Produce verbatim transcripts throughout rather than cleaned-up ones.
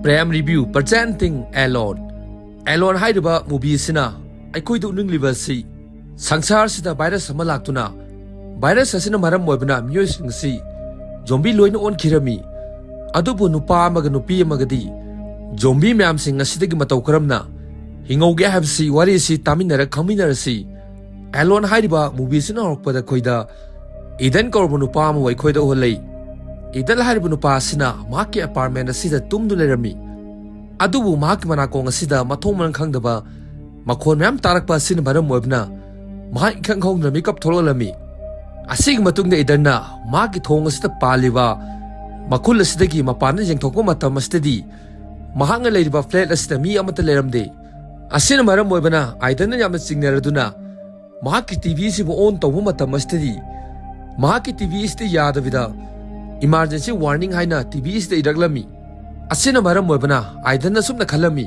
Prem Review presenting Alone. Alone ꯍꯥꯏꯔꯤꯕ movie ꯑꯁꯤꯅ ꯑꯩꯈꯣꯏꯗ ꯎꯠꯅꯤꯡꯂꯤꯕ ꯑꯁꯤ, ꯁꯪꯁꯥꯔꯁꯤꯗ virus ꯑꯃ ꯂꯥꯛꯇꯨꯅ, virus ꯑꯁꯤꯅ ꯃꯔꯝ ꯑꯣꯏꯕꯅ ꯃꯤꯑꯣꯏꯁꯤꯡ ꯑꯁꯤ zombie ꯂꯣꯏꯅ ꯑꯣꯟꯈꯤꯔꯝꯃꯤ꯫ ꯑꯗꯨꯕꯨ ꯅꯨꯄꯥ ꯑꯃꯒ ꯅꯨꯄꯤ ꯑꯃꯒꯗꯤ zombie ꯃꯌꯥꯝꯁꯤꯡ ꯑꯁꯤꯗꯒꯤ ꯃꯇꯧ ꯀꯔꯝꯅ ꯍꯤꯡꯍꯧꯒꯦ ꯍꯥꯏꯕꯁꯤ ꯋꯥꯔꯤ ꯑꯁꯤ ꯇꯥꯃꯤꯟꯅꯔ ꯈꯪꯃꯤꯟꯅꯔꯁꯤ꯫ Alone ꯍꯥꯏꯔꯤꯕ movie ꯑꯁꯤꯅ ꯍꯧꯔꯛꯄꯗ ꯑꯩꯈꯣꯏꯗ ꯏꯗꯟ ꯀꯧꯔꯕ ꯅꯨꯄꯥ ꯑꯃꯕꯨ ꯑꯩꯈꯣꯏꯗ ꯎꯍꯜꯂꯤ꯫ ꯏꯗꯟ ꯍꯥꯏꯔꯤꯕ ꯅꯨꯄꯥ ꯑꯁꯤꯅ ꯃꯍꯥꯛꯀꯤ apartment ꯑꯁꯤꯗ ꯇꯨꯝꯗꯨꯅ ꯂꯩꯔꯝꯃꯤ꯫ ꯑꯗꯨꯕꯨ ꯃꯍꯥꯛꯀꯤ ꯃꯅꯥꯀꯣꯡ ꯑꯁꯤꯗ ꯃꯊꯣꯡ ꯃꯔꯝ ꯈꯪꯗꯕ ꯃꯈꯣꯟ ꯃꯌꯥꯝ ꯇꯥꯔꯛꯄ ꯑꯁꯤꯅ ꯃꯔꯝ ꯑꯣꯏꯕꯅ ꯃꯍꯥꯛ ꯏꯈꯪ ꯈꯪꯍꯧꯗꯅ ꯃꯤꯀꯞ ꯊꯣꯛꯂꯛꯂꯝꯃꯤ꯫ ꯑꯁꯤꯒꯤ ꯃꯇꯨꯡꯗ ꯏꯗꯟꯅ ꯃꯍꯥꯛꯀꯤ ꯊꯣꯡ ꯑꯁꯤꯗ ꯄꯥꯜꯂꯤꯕ ꯃꯈꯨꯜ ꯑꯁꯤꯗꯒꯤ ꯃꯄꯥꯟꯗ ꯌꯦꯡꯊꯣꯛꯄ ꯃꯇꯝ ꯑꯁꯤꯗꯗꯤ ꯃꯍꯥꯛꯅ ꯂꯩꯔꯤꯕ flat ꯑꯁꯤꯗ ꯃꯤ ꯑꯃꯠꯇ ꯂꯩꯔꯝꯗꯦ꯫ ꯑꯁꯤꯅ ꯃꯔꯝ ꯑꯣꯏꯕꯅ ꯏꯗꯟꯅ ꯌꯥꯝꯅ ꯆꯤꯡꯅꯔꯗꯨꯅ ꯃꯍꯥꯛꯀꯤ TV ꯑꯁꯤꯕꯨ on ꯇꯧꯕ ꯃꯇꯝ ꯑꯁꯤꯗꯗꯤ ꯃꯍꯥꯛꯀꯤ TV ꯑꯁꯤꯗ ꯌꯥꯗꯕꯤꯗ emergency warning ꯍꯥꯏꯅ TV ꯑꯁꯤꯗ ꯏꯔꯛꯂꯝꯃꯤ꯫ ꯑꯁꯤꯅ ꯃꯔꯝ ꯑꯣꯏꯕꯅ ꯏꯗꯟꯅ ꯑꯁꯨꯝꯅ ꯈꯜꯂꯝꯃꯤ,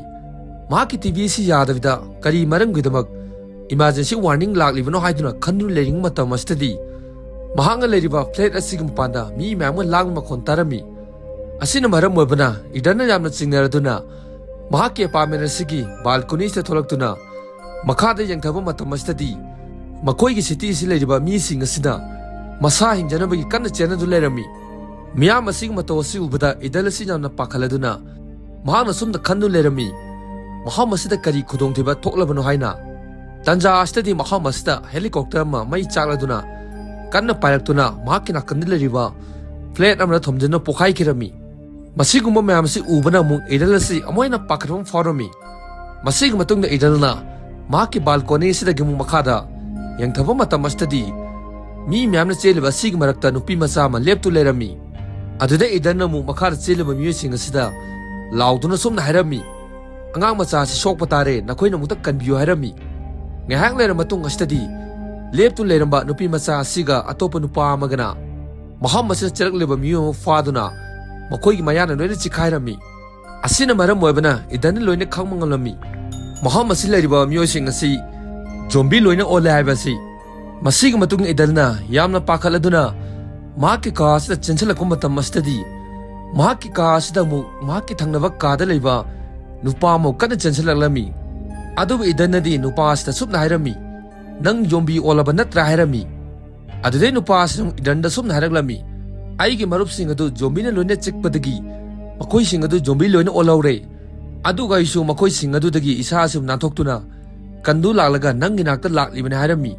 ꯃꯍꯥꯛꯀꯤ TV ꯑꯁꯤ ꯌꯥꯗꯕꯤꯗ ꯀꯔꯤ ꯃꯔꯝꯒꯤꯗꯃꯛ emergency warning ꯂꯥꯛꯂꯤꯕꯅꯣ ꯍꯥꯏꯗꯨꯅ ꯈꯟꯗꯨꯅ ꯂꯩꯔꯤꯉꯩ ꯃꯇꯝ ꯑꯁꯤꯗꯗꯤ ꯃꯍꯥꯛꯅ ꯂꯩꯔꯤꯕ flat ꯑꯁꯤꯒꯤ ꯃꯄꯥꯟꯗ ꯃꯤ ꯃꯌꯥꯝ ꯑꯃ ꯂꯥꯡꯕ ꯃꯈꯣꯟ ꯇꯥꯔꯝꯃꯤ꯫ ꯑꯁꯤꯅ ꯃꯔꯝ ꯑꯣꯏꯕꯅ ꯏꯗꯟꯅ ꯌꯥꯝꯅ ꯆꯤꯡꯅꯔꯗꯨꯅ ꯃꯍꯥꯛꯀꯤ apartment ꯑꯁꯤꯒꯤ balcony ꯑꯁꯤꯗ ꯊꯣꯛꯂꯛꯇꯨꯅ ꯃꯈꯥꯗ ꯌꯦꯡꯊꯕ ꯃꯇꯝ ꯑꯁꯤꯗꯗꯤ ꯃꯈꯣꯏꯒꯤ city ꯑꯁꯤ ꯂꯩꯔꯤꯕ ꯃꯤꯁꯤꯡ ꯑꯁꯤꯅ ꯃꯁꯥ ꯍꯤꯡꯖꯅꯕꯒꯤ ꯀꯟꯅ ꯆꯦꯟꯅꯗꯨꯅ ꯂꯩꯔꯝꯃꯤ꯫ ꯃꯤꯌꯥꯝ ꯑꯁꯤꯒꯤ ꯃꯇꯧ ꯑꯁꯤ ꯎꯕꯗ ꯏꯗꯟ ꯑꯁꯤ ꯌꯥꯝꯅ ꯄꯥꯈꯠꯂꯗꯨꯅ ꯃꯍꯥꯛꯅ ꯁꯨꯝꯅ ꯈꯟꯗꯨꯅ ꯂꯩꯔꯝꯃꯤ, ꯃꯐꯝ ꯑꯁꯤꯗ ꯀꯔꯤ ꯈꯨꯗꯣꯡꯊꯤꯕ ꯊꯣꯛꯂꯕꯅꯣ ꯍꯥꯏꯅ꯫ ꯇꯟꯖꯥ ꯑꯁꯤꯗꯗꯤ ꯃꯐꯝ ꯑꯁꯤꯗ helicopter ꯑꯃ ꯃꯩ ꯆꯥꯛꯂꯗꯨꯅ ꯀꯟꯅ ꯄꯥꯏꯔꯛꯇꯨꯅ ꯃꯍꯥꯛꯀꯤ ꯅꯥꯀꯟꯗ ꯂꯩꯔꯤꯕ flat ꯑꯃꯗ ꯊꯣꯝꯖꯤꯟꯗꯨꯅ ꯄꯣꯈꯥꯏꯈꯤꯔꯝꯃꯤ꯫ ꯃꯁꯤꯒꯨꯝꯕ ꯃꯌꯥꯝ ꯑꯁꯤ ꯎꯕꯅ ꯑꯃꯨꯛ ꯏꯗꯟ ꯑꯁꯤ ꯑꯃꯨꯛ ꯍꯦꯟꯅ ꯄꯥꯈꯠꯄ ꯑꯃ ꯐꯥꯎꯔꯝꯃꯤ꯫ ꯃꯁꯤꯒꯤ ꯃꯇꯨꯡꯗ ꯏꯗꯟꯅ ꯃꯍꯥꯛꯀꯤ balcony ꯑꯁꯤꯗꯒꯤ ꯑꯃꯨꯛ ꯃꯈꯥꯗ ꯌꯦꯡꯊꯕ ꯃꯇꯝ ꯑꯁꯤꯗꯗꯤ ꯃꯤ ꯃꯌꯥꯝꯅ ꯆꯦꯜꯂꯤꯕ ꯑꯁꯤꯒꯤ ꯃꯔꯛꯇ ꯅꯨꯄꯤ ꯃꯆꯥ ꯑꯃ ꯂꯦꯞꯇꯨ ꯂꯩꯔꯝꯃꯤ꯫ ꯑꯗꯨꯗ ꯏꯗꯟꯅ ꯑꯃꯨꯛ ꯃꯈꯥꯗ ꯆꯦꯜꯂꯤꯕ ꯃꯤꯑꯣꯏꯁꯤꯡ ꯑꯁꯤꯗ ꯂꯥꯎꯗꯨꯅ ꯁꯨꯝꯅ ꯍꯥꯏꯔꯝꯃꯤ, "ꯑꯉꯥꯡ ꯃꯆꯥ ꯑꯁꯤ ꯁꯣꯛꯄ ꯇꯥꯔꯦ, ꯅꯈꯣꯏꯅ ꯑꯃꯨꯛꯇ ꯀꯟꯕꯤꯌꯨ" ꯍꯥꯏꯔꯝꯃꯤ꯫ ꯉꯥꯏꯍꯥꯛ ꯂꯩꯔꯕ ꯃꯇꯨꯡ ꯑꯁꯤꯗꯗꯤ ꯂꯦꯞꯇꯨ ꯂꯩꯔꯝꯕ ꯅꯨꯄꯤ ꯃꯆꯥ ꯑꯁꯤꯒ ꯑꯇꯣꯞꯄ ꯅꯨꯄꯥ ꯑꯃꯒꯅ ꯃꯐꯝ ꯑꯁꯤꯗ ꯆꯦꯜꯂꯛꯂꯤꯕ ꯃꯤꯑꯣꯏ ꯑꯃ ꯐꯥꯗꯨꯅ ꯃꯈꯣꯏꯒꯤ ꯃꯌꯥꯅ ꯂꯣꯏꯅ ꯆꯤꯈꯥꯏꯔꯝꯃꯤ꯫ ꯑꯁꯤꯅ ꯃꯔꯝ ꯑꯣꯏꯕꯅ ꯏꯗꯟꯅ ꯂꯣꯏꯅ ꯈꯪꯕ ꯉꯝꯂꯝꯃꯤ꯫ ꯃꯐꯝ ꯑꯁꯤ ꯂꯩꯔꯤꯕ ꯃꯤꯑꯣꯏꯁꯤꯡ ꯑꯁꯤ zombie ꯂꯣꯏꯅ ꯑꯣꯜꯂꯦ ꯍꯥꯏꯕ ꯑꯁꯤ꯫ ꯃꯁꯤꯒꯤ ꯃꯇꯨꯡꯗ ꯏꯗꯟꯅ ꯌꯥꯝꯅ ꯄꯥꯈꯠꯂꯗꯨꯅ ꯃꯍꯥꯛꯀꯤ ꯀꯥ ꯑꯁꯤꯗ ꯆꯦꯟꯁꯤꯜꯂꯛꯄ ꯃꯇꯝ ꯑꯁꯤꯗꯗꯤ ꯃꯍꯥꯛꯀꯤ ꯀꯥ ꯑꯁꯤꯗ ꯑꯃꯨꯛ ꯃꯍꯥꯛꯀꯤ ꯊꯪꯅꯕ ꯀꯥꯗ ꯂꯩꯕ ꯅꯨꯄꯥ ꯑꯃ ꯀꯟꯅ ꯆꯦꯟꯁꯤꯜꯂꯛꯂꯝꯃꯤ꯫ ꯑꯗꯨꯕꯨ ꯏꯗꯟꯅꯗꯤ ꯅꯨꯄꯥ ꯑꯁꯤꯗ ꯁꯨꯞꯅ ꯍꯥꯏꯔꯝꯃꯤ, "ꯅꯪ ꯌꯣꯝꯕꯤ ꯑꯣꯜꯂꯕ ꯅꯠꯇ꯭ꯔꯥ?" ꯍꯥꯏꯔꯝꯃꯤ꯫ ꯑꯗꯨꯗꯩ ꯅꯨꯄꯥ ꯑꯁꯤꯅ ꯑꯃꯨꯛ ꯏꯗꯟꯗ ꯁꯨꯝꯅ ꯍꯥꯏꯔꯛꯂꯝꯃꯤ, "ꯑꯩꯒꯤ ꯃꯔꯨꯞꯁꯤꯡ ꯑꯗꯨ ꯖꯣꯝꯕꯤꯅ ꯂꯣꯏꯅ ꯆꯤꯛꯄꯗꯒꯤ ꯃꯈꯣꯏꯁꯤꯡ ꯑꯗꯨ ꯖꯣꯝꯕꯤ ꯂꯣꯏꯅ ꯑꯣꯜꯍꯧꯔꯦ꯫ ꯑꯗꯨꯒ ꯑꯩꯁꯨ ꯃꯈꯣꯏꯁꯤꯡ ꯑꯗꯨꯗꯒꯤ ꯏꯁꯥ ꯑꯁꯤꯕꯨ ꯅꯥꯟꯊꯣꯛꯇꯨꯅ ꯀꯟꯗꯨ ꯂꯥꯛꯂꯒ ꯅꯪꯒꯤ ꯅꯥꯛꯇ ꯂꯥꯛꯂꯤꯕꯅꯤ" ꯍꯥꯏꯔꯝꯃꯤ꯫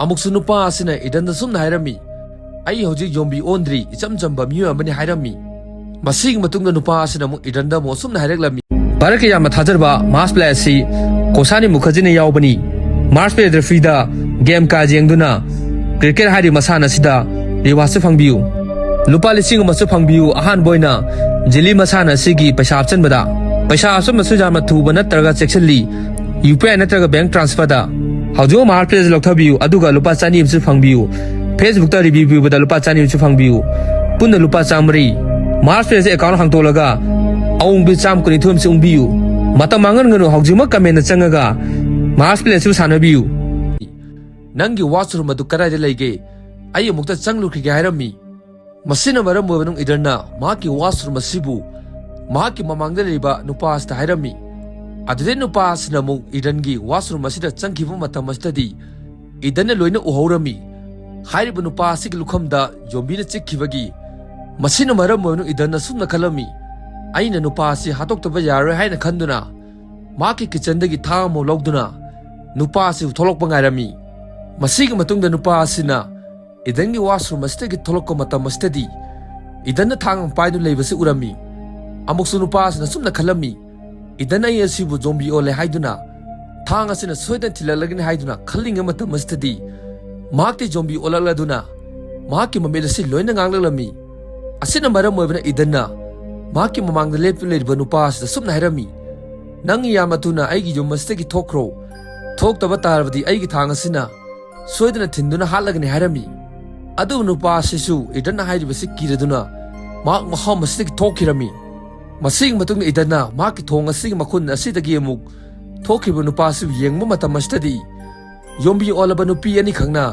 ꯑꯃꯨꯛꯁꯨ ꯅꯨꯄꯥ ꯑꯁꯤꯅ ꯏꯗꯟꯗ ꯁꯨꯝꯅ ꯍꯥꯏꯔꯝꯃꯤ, "ꯑꯩ ꯍꯧꯖꯤꯛ ꯖꯣꯝꯕꯤ ꯑꯣꯟꯗ꯭ꯔꯤ, ꯏꯆꯝ ꯆꯝꯕ ꯃꯤꯑꯣꯏ ꯑꯃꯅꯤ" ꯍꯥꯏꯔꯝꯃꯤ꯫ ꯃꯁꯤꯒꯤ ꯃꯇꯨꯡꯗ ꯅꯨꯄꯥ ꯑꯁꯤꯅ ꯑꯃꯨꯛ ꯏꯗꯟꯗ ꯑꯃꯨꯛ ꯑꯁꯨꯝꯅ ꯍꯥꯏꯔꯛꯂꯝꯃꯤ, "ꯚꯥꯔꯠꯀꯤ ꯌꯥꯝꯅ ꯊꯥꯖꯔꯕ ꯃꯥꯔꯁ ꯄ꯭ꯂꯦ ꯑꯁꯤ ꯀꯣꯁꯥꯅꯤ ꯃꯨꯈꯔꯖꯤꯅ ꯌꯥꯎꯕꯅꯤ꯫ ꯃꯥꯔꯁ ꯄ꯭ꯂꯦ ꯔꯦꯐ꯭ꯔꯤꯗ ꯒꯦꯝ ꯀꯥ ꯌꯦꯡꯗꯨꯅ ꯀ꯭ꯔꯤꯀꯦꯠ ꯍꯥꯏꯔꯤꯕ ꯃꯁꯥꯟꯅ ꯑꯁꯤꯗ ꯔꯤꯋꯥꯔꯗꯁꯨ ꯐꯪꯕꯤꯌꯨ꯫ ꯂꯨꯄꯥ ꯂꯤꯁꯤꯡ ꯑꯃꯁꯨ ꯐꯪꯕꯤꯌꯨ꯫ ꯑꯍꯥꯟꯕ ꯑꯣꯏꯅ ꯖꯤꯂꯤ ꯃꯁꯥꯟꯅ ꯑꯁꯤꯒꯤ ꯄꯩꯁꯥ ꯍꯥꯞꯆꯤꯟꯕꯗ꯫ ꯄꯩꯁꯥ ꯍꯥꯞꯆꯤꯟꯕꯁꯨ ꯌꯥꯝꯅ ꯊꯨꯕ ꯅꯠꯇ꯭ꯔꯒ ꯆꯦꯛꯁꯤꯜꯂꯤ꯫ ꯌꯨ ꯄꯤ ꯑꯥꯏ ꯅꯠꯇ꯭ꯔꯒ ꯕꯦꯡꯛ ꯇ꯭ꯔꯥꯟꯁꯐꯔꯗ꯫ ꯍꯧꯖꯤꯛ ꯃꯥꯔꯁ ꯄ꯭ꯂꯦꯁꯤ ꯂꯧꯊꯕꯤꯌꯨ, ꯑꯗꯨꯒ ꯂꯨꯄꯥ ꯆꯅꯤ ꯑꯃꯁꯨ ꯐꯪꯕꯤꯌꯨ꯫ ꯐꯦꯁꯕꯨꯛꯇ ꯔꯤꯚ꯭ꯌꯨ ꯄꯤꯕꯗ ꯂꯨꯄꯥ ꯆꯅꯤ ꯑꯃꯁꯨ ꯐꯪꯕꯤꯌꯨ꯫ ꯄꯨꯟꯅ ꯂꯨꯄꯥ ꯆꯥꯝꯃꯔꯤ꯫ ꯃꯥꯔꯁ ꯄ꯭ꯂꯦꯁꯤ ꯑꯦꯀꯥꯎꯟ ꯍꯥꯡꯗꯣꯛꯂꯒ ꯑꯎꯡꯕꯤ ꯆꯥꯝ ꯀꯨꯟꯅꯤꯊꯣꯏ ꯑꯃꯁꯨ ꯎꯪꯕꯤꯌꯨ꯫ ꯃꯇꯝ ꯃꯥꯡꯍꯟꯒꯅꯨ, ꯍꯧꯖꯤꯛꯃꯛ ꯀꯃꯦꯟꯗ ꯆꯪꯉꯒ ꯃꯥꯔꯁ ꯄ꯭ꯂꯦꯁꯤꯕꯨ ꯁꯥꯟꯅꯕꯤꯌꯨ"꯫ "ꯅꯪꯒꯤ ꯋꯥꯁꯔꯨꯝ ꯑꯗꯨ ꯀꯗꯥꯏꯗ ꯂꯩꯒꯦ? ꯑꯩ ꯑꯃꯨꯛꯇ ꯆꯪꯂꯨꯈꯤꯒꯦ" ꯍꯥꯏꯔꯝꯃꯤ꯫ ꯃꯁꯤꯅ ꯃꯔꯝ ꯑꯣꯏꯕꯅ ꯏꯗꯟꯅ ꯃꯍꯥꯛꯀꯤ ꯋꯥꯁꯔꯨꯝ ꯑꯁꯤꯕꯨ ꯃꯍꯥꯛꯀꯤ ꯃꯃꯥꯡꯗ ꯂꯩꯔꯤꯕ ꯅꯨꯄꯥ ꯑꯁꯤꯗ ꯍꯥꯏꯔꯝꯃꯤ꯫ ꯑꯗꯨꯗꯩ ꯅꯨꯄꯥ ꯑꯁꯤꯅ ꯑꯃꯨꯛ ꯏꯗꯟꯒꯤ ꯋꯥꯁꯔꯨꯝ ꯑꯁꯤꯗ ꯆꯪꯈꯤꯕ ꯃꯇꯝ ꯑꯁꯤꯗꯗꯤ ꯏꯗꯟꯅ ꯂꯣꯏꯅ ꯎꯍꯧꯔꯝꯃꯤ꯫ ꯍꯥꯏꯔꯤꯕ ꯅꯨꯄꯥ ꯑꯁꯤꯒꯤ ꯂꯨꯈꯝꯗ ꯌꯣꯝꯕꯤꯅ ꯆꯤꯛꯈꯤꯕꯒꯤ ꯃꯁꯤꯅ ꯃꯔꯝ ꯑꯣꯏꯕꯅ ꯏꯗꯟꯅ ꯁꯨꯝꯅ ꯈꯜꯂꯝꯃꯤ, "ꯑꯩꯅ ꯅꯨꯄꯥ ꯑꯁꯤ ꯍꯥꯠꯇꯣꯛꯇꯕ ꯌꯥꯔꯣꯏ" ꯍꯥꯏꯅ ꯈꯟꯗꯨꯅ ꯃꯍꯥꯛꯀꯤ ꯀꯤꯆꯟꯗꯒꯤ ꯊꯥꯡ ꯑꯃ ꯂꯧꯗꯨꯅ ꯅꯨꯄꯥ ꯑꯁꯤꯕꯨ ꯊꯣꯛꯂꯛꯄ ꯉꯥꯏꯔꯝꯃꯤ꯫ ꯃꯁꯤꯒꯤ ꯃꯇꯨꯡꯗ ꯅꯨꯄꯥ ꯑꯁꯤꯅ ꯏꯗꯟꯒꯤ ꯋꯥꯁꯔꯨꯝ ꯑꯁꯤꯗꯒꯤ ꯊꯣꯛꯂꯛꯄ ꯃꯇꯝ ꯑꯁꯤꯗꯗꯤ ꯏꯗꯟꯅ ꯊꯥꯡ ꯑꯃ ꯄꯥꯏꯗꯨꯅ ꯂꯩꯕꯁꯤ ꯎꯔꯝꯃꯤ꯫ ꯑꯃꯨꯛꯁꯨ ꯅꯨꯄꯥ ꯑꯁꯤꯅ ꯁꯨꯝꯅ ꯈꯜꯂꯝꯃꯤ, "ꯏꯗꯟ ꯑꯩ ꯑꯁꯤꯕꯨ ꯖꯣꯝꯕꯤ ꯑꯣꯜꯂꯦ ꯍꯥꯏꯗꯨꯅ ꯊꯥꯡ ꯑꯁꯤꯅ ꯁꯣꯏꯗꯅ ꯊꯤꯜꯂꯛꯂꯒꯅꯤ" ꯍꯥꯏꯗꯨꯅ ꯈꯜꯂꯤꯉꯩ ꯃꯇꯝ ꯑꯁꯤꯗꯗꯤ ꯃꯍꯥꯛꯇꯤ ꯖꯣꯝꯕꯤ ꯑꯣꯜꯂꯛꯂꯗꯨꯅ ꯃꯍꯥꯛꯀꯤ ꯃꯃꯤꯠ ꯑꯁꯤ ꯂꯣꯏꯅ ꯉꯥꯡꯂꯛꯂꯝꯃꯤ꯫ ꯑꯁꯤꯅ ꯃꯔꯝ ꯑꯣꯏꯕꯅ ꯏꯗꯟꯅ ꯃꯍꯥꯛꯀꯤ ꯃꯃꯥꯡꯗ ꯂꯦꯞꯇꯨꯅ ꯂꯩꯔꯤꯕ ꯅꯨꯄꯥ ꯑꯁꯤꯗ ꯁꯨꯝꯅ ꯍꯥꯏꯔꯝꯃꯤ, "ꯅꯪ ꯌꯥꯝꯅ ꯊꯨꯅ ꯑꯩꯒꯤ ꯌꯨꯝ ꯑꯁꯤꯗꯒꯤ ꯊꯣꯛꯈ꯭ꯔꯣ꯫ ꯊꯣꯛꯇꯕ ꯇꯥꯔꯕꯗꯤ ꯑꯩꯒꯤ ꯊꯥꯡ ꯑꯁꯤꯅ ꯁꯣꯏꯗꯅ ꯊꯤꯟꯗꯨꯅ ꯍꯥꯠꯂꯒꯅꯤ" ꯍꯥꯏꯔꯝꯃꯤ꯫ ꯑꯗꯨꯕꯨ ꯅꯨꯄꯥ ꯑꯁꯤꯁꯨ ꯏꯗꯟꯅ ꯍꯥꯏꯔꯤꯕꯁꯤ ꯀꯤꯔꯗꯨꯅ ꯃꯍꯥꯛ ꯃꯐꯝ ꯑꯁꯤꯗꯒꯤ ꯊꯣꯛꯈꯤꯔꯝꯃꯤ꯫ ꯃꯁꯤꯒꯤ ꯃꯇꯨꯡꯗ ꯏꯗꯟꯅ ꯃꯍꯥꯛꯀꯤ ꯊꯣꯡ ꯑꯁꯤꯒꯤ ꯃꯈꯨꯟ ꯑꯁꯤꯗꯒꯤ ꯑꯃꯨꯛ ꯊꯣꯛꯈꯤꯕ ꯅꯨꯄꯥ ꯑꯁꯤꯕꯨ ꯌꯦꯡꯕ ꯃꯇꯝ ꯑꯁꯤꯗꯗꯤ ꯌꯣꯝꯕꯤ ꯑꯣꯜꯂꯕ ꯅꯨꯄꯤ ꯑꯅꯤꯈꯛꯅ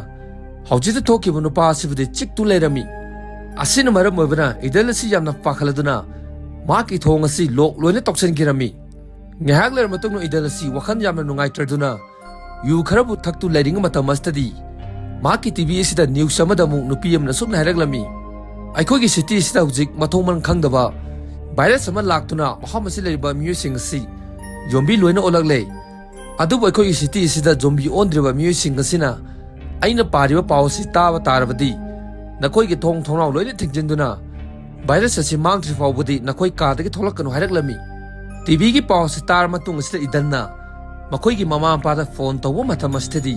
ꯍꯧꯖꯤꯛꯇ ꯊꯣꯛꯈꯤꯕ ꯅꯨꯄꯥ ꯑꯁꯤꯕꯨꯗꯤ ꯆꯤꯛꯇꯨ ꯂꯩꯔꯝꯃꯤ꯫ ꯑꯁꯤꯅ ꯃꯔꯝ ꯑꯣꯏꯕꯅ ꯏꯗꯟ ꯑꯁꯤ ꯌꯥꯝꯅ ꯄꯥꯈꯠꯂꯗꯨꯅ ꯃꯍꯥꯛꯀꯤ ꯊꯣꯡ ꯑꯁꯤ ꯂꯣꯛ ꯂꯣꯏꯅ ꯇꯧꯁꯤꯟꯈꯤꯔꯝꯃꯤ꯫ ꯉꯥꯏꯍꯥꯛ ꯂꯩꯔꯕ ꯃꯇꯨꯡꯗ ꯏꯗꯟ ꯑꯁꯤ ꯋꯥꯈꯜ ꯌꯥꯝꯅ ꯅꯨꯡꯉꯥꯏꯇ꯭ꯔꯗꯨꯅ ꯌꯨ ꯈꯔꯕꯨ ꯊꯛꯇꯨ ꯂꯩꯔꯤꯉꯩ ꯃꯇꯝ ꯑꯁꯤꯗꯗꯤ ꯃꯍꯥꯛꯀꯤ ꯇꯤ ꯚꯤ ꯑꯁꯤꯗ ꯅ꯭ꯌꯨꯁ ꯑꯃꯗ ꯑꯃꯨꯛ ꯅꯨꯄꯤ ꯑꯃꯅ ꯑꯁꯨꯝꯅ ꯍꯥꯏꯔꯛꯂꯝꯃꯤ, "ꯑꯩꯈꯣꯏꯒꯤ ꯁꯤꯇꯤ ꯑꯁꯤꯗ ꯍꯧꯖꯤꯛ ꯃꯊꯣꯡ ꯃꯔꯝ ꯈꯪꯗꯕ ꯚꯥꯏꯔꯁ ꯑꯃ ꯂꯥꯛꯇꯨꯅ ꯃꯐꯝ ꯑꯁꯤꯗ ꯂꯩꯔꯤꯕ ꯃꯤꯑꯣꯏꯁꯤꯡ ꯑꯁꯤ ꯖꯣꯝꯕꯤ ꯂꯣꯏꯅ ꯑꯣꯜꯂꯛꯂꯦ꯫ ꯑꯗꯨꯕꯨ ꯑꯩꯈꯣꯏꯒꯤ ꯁꯤꯇꯤ ꯑꯁꯤꯗ ꯖꯣꯝꯕꯤ ꯑꯣꯟꯗ꯭ꯔꯤꯕ ꯃꯤꯑꯣꯏꯁꯤꯡ ꯑꯁꯤꯅ ꯑꯩꯅ ꯄꯥꯔꯤꯕ ꯄꯥꯎ ꯑꯁꯤ ꯇꯥꯕ ꯇꯥꯔꯕꯗꯤ ꯅꯈꯣꯏꯒꯤ ꯊꯣꯡ ꯊꯣꯡꯅꯥꯎ ꯂꯣꯏꯅ ꯊꯤꯡꯖꯤꯟꯗꯨꯅ ꯚꯥꯏꯔꯁ ꯑꯁꯤ ꯃꯥꯡꯗ꯭ꯔꯤ ꯐꯥꯎꯕꯗꯤ ꯅꯈꯣꯏ ꯀꯥꯗꯒꯤ ꯊꯣꯛꯂꯛꯀꯅꯨ" ꯍꯥꯏꯔꯛꯂꯝꯃꯤ꯫ ꯇꯤ ꯚꯤꯒꯤ ꯄꯥꯎ ꯑꯁꯤ ꯇꯥꯔ ꯃꯇꯨꯡ ꯑꯁꯤꯗ ꯏꯗꯟꯅ ꯃꯈꯣꯏꯒꯤ ꯃꯃꯥ ꯃꯄꯥꯗ ꯐꯣꯟ ꯇꯧꯕ ꯃꯇꯝ ꯑꯁꯤꯗꯗꯤ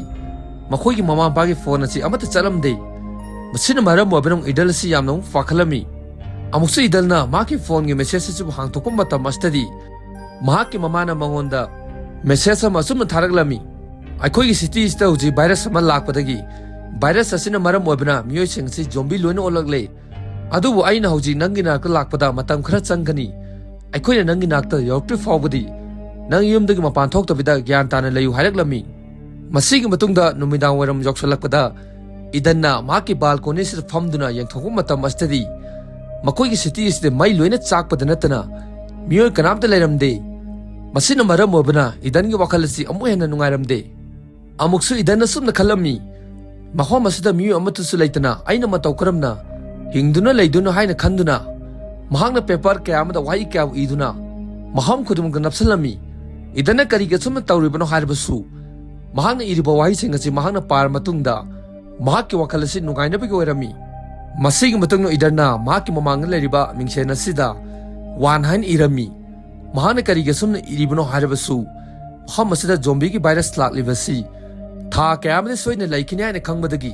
ꯃꯈꯣꯏꯒꯤ ꯃꯃꯥ ꯃꯄꯥꯒꯤ ꯐꯣꯟ ꯑꯁꯤ ꯑꯃꯠꯇ ꯆꯠꯂꯝꯗꯦ꯫ ꯃꯁꯤꯅ ꯃꯔꯝ ꯑꯣꯏꯕꯅ ꯏꯗꯟ ꯑꯁꯤ ꯌꯥꯝꯅ ꯑꯃꯨꯛ ꯄꯥꯈꯠꯂꯝꯃꯤ꯫ ꯑꯃꯨꯛꯁꯨ ꯏꯗꯟꯅ ꯃꯍꯥꯛꯀꯤ ꯐꯣꯟꯒꯤ ꯃꯦꯁꯦꯖ ꯑꯁꯤꯕꯨ ꯍꯥꯡꯗꯣꯛꯄ ꯃꯇꯝ ꯑꯁꯤꯗꯗꯤ ꯃꯍꯥꯛꯀꯤ ꯃꯃꯥꯅ ꯃꯉꯣꯟꯗ ꯃꯦꯁꯦꯖ ꯑꯃ ꯑꯁꯨꯝꯅ ꯊꯥꯔꯛꯂꯝꯃꯤ, "ꯑꯩꯈꯣꯏꯒꯤ ꯁꯤꯇꯤ ꯑꯁꯤꯗ ꯍꯧꯖꯤꯛ ꯚꯥꯏꯔꯁ ꯑꯃ ꯂꯥꯛꯄꯗꯒꯤ ꯚꯥꯏꯔꯁ ꯑꯁꯤꯅ ꯃꯔꯝ ꯑꯣꯏꯕꯅ ꯃꯤꯑꯣꯏꯁꯤꯡ ꯑꯁꯤ ꯖꯣꯝꯕꯤ ꯂꯣꯏꯅ ꯑꯣꯜꯂꯛꯂꯦ꯫ ꯑꯗꯨꯕꯨ ꯑꯩꯅ ꯍꯧꯖꯤꯛ ꯅꯪꯒꯤ ꯅꯥꯛꯇ ꯂꯥꯛꯄꯗ ꯃꯇꯝ ꯈꯔ ꯆꯪꯒꯅꯤ꯫ ꯑꯩꯈꯣꯏꯅ ꯅꯪꯒꯤ ꯅꯥꯛꯇ ꯌꯧꯔꯛꯇ꯭ꯔꯤ ꯐꯥꯎꯕꯗꯤ ꯅꯪ ꯌꯨꯝꯗꯒꯤ ꯃꯄꯥꯟ ꯊꯣꯛꯇꯕꯤꯗ ꯒ꯭ꯌꯥꯟ ꯇꯥꯅ ꯂꯩꯌꯨ" ꯍꯥꯏꯔꯛꯂꯝꯃꯤ꯫ ꯃꯁꯤꯒꯤ ꯃꯇꯨꯡꯗ ꯅꯨꯃꯤꯗꯥꯡ ꯋꯥꯏꯔꯝ ꯌꯧꯁꯤꯜꯂꯛꯄꯗ ꯏꯗꯟꯅ ꯃꯍꯥꯛꯀꯤ ꯕꯥꯜꯀꯣꯅꯤ ꯑꯁꯤꯗ ꯐꯝꯗꯨꯅ ꯌꯦꯡꯊꯣꯛꯄ ꯃꯇꯝ ꯑꯁꯤꯗꯗꯤ ꯃꯈꯣꯏꯒꯤ ꯁꯤꯇꯤ ꯑꯁꯤꯗ ꯃꯩ ꯂꯣꯏꯅ ꯆꯥꯛꯄꯗ ꯅꯠꯇꯅ ꯃꯤꯑꯣꯏ ꯀꯅꯥꯝꯇ ꯂꯩꯔꯝꯗꯦ꯫ ꯃꯁꯤꯅ ꯃꯔꯝ ꯑꯣꯏꯕꯅ ꯏꯗꯟꯒꯤ ꯋꯥꯈꯜ ꯑꯁꯤ ꯑꯃꯨꯛ ꯍꯦꯟꯅ ꯅꯨꯡꯉꯥꯏꯔꯝꯗꯦ꯫ ꯑꯃꯨꯛꯁꯨ ꯏꯗꯟꯅ ꯑꯁꯨꯝꯅ ꯈꯜꯂꯝꯃꯤ, "ꯃꯐꯝ ꯑꯁꯤꯗ ꯃꯤꯑꯣꯏ ꯑꯃꯠꯇꯁꯨ ꯂꯩꯇꯅ ꯑꯩꯅ ꯃꯇꯧ ꯀꯔꯝꯅ ꯍꯤꯡꯗꯨꯅ ꯂꯩꯗꯣꯏꯅꯣ?" ꯍꯥꯏꯅ ꯈꯟꯗꯨꯅ ꯃꯍꯥꯛꯅ ꯄꯦꯄꯔ ꯀꯌꯥ ꯑꯃꯗ ꯋꯥꯍꯩ ꯀꯌꯥꯕꯨ ꯏꯗꯨꯅ ꯃꯐꯝ ꯈꯨꯗꯤꯡꯃꯛꯇ ꯅꯞꯁꯤꯜꯂꯝꯃꯤ꯫ ꯏꯗꯟꯅ ꯀꯔꯤꯒꯤ ꯑꯁꯨꯝꯅ ꯇꯧꯔꯤꯕꯅꯣ ꯍꯥꯏꯔꯕꯁꯨ ꯃꯍꯥꯛꯅ ꯏꯔꯤꯕ ꯋꯥꯍꯩꯁꯤꯡ ꯑꯁꯤ ꯃꯍꯥꯛꯅ ꯄꯥꯔ ꯃꯇꯨꯡꯗ ꯃꯍꯥꯛꯀꯤ ꯋꯥꯈꯜ ꯑꯁꯤ ꯅꯨꯡꯉꯥꯏꯅꯕꯒꯤ ꯑꯣꯏꯔꯝꯃꯤ꯫ ꯃꯁꯤꯒꯤ ꯃꯇꯨꯡꯗ ꯏꯗꯟꯅ ꯃꯍꯥꯛꯀꯤ ꯃꯃꯥꯡꯗ ꯂꯩꯔꯤꯕ ꯃꯤꯡꯁꯦꯟ ꯑꯁꯤꯗ ꯋꯥꯟ ꯍꯥꯏꯅ ꯏꯔꯝꯃꯤ꯫ ꯃꯍꯥꯛꯅ ꯀꯔꯤꯒꯤ ꯑꯁꯨꯝꯅ ꯏꯔꯤꯕꯅꯣ ꯍꯥꯏꯔꯕꯁꯨ ꯃꯐꯝ ꯑꯁꯤꯗ ꯖꯣꯝꯕꯤꯒꯤ ꯚꯥꯏꯔꯁ ꯂꯥꯛꯂꯤꯕꯁꯤ ꯊꯥ ꯀꯌꯥ ꯑꯃꯗꯤ ꯁꯣꯏꯗꯅ ꯂꯩꯈꯤꯅꯤ ꯍꯥꯏꯅ ꯈꯪꯕꯗꯒꯤ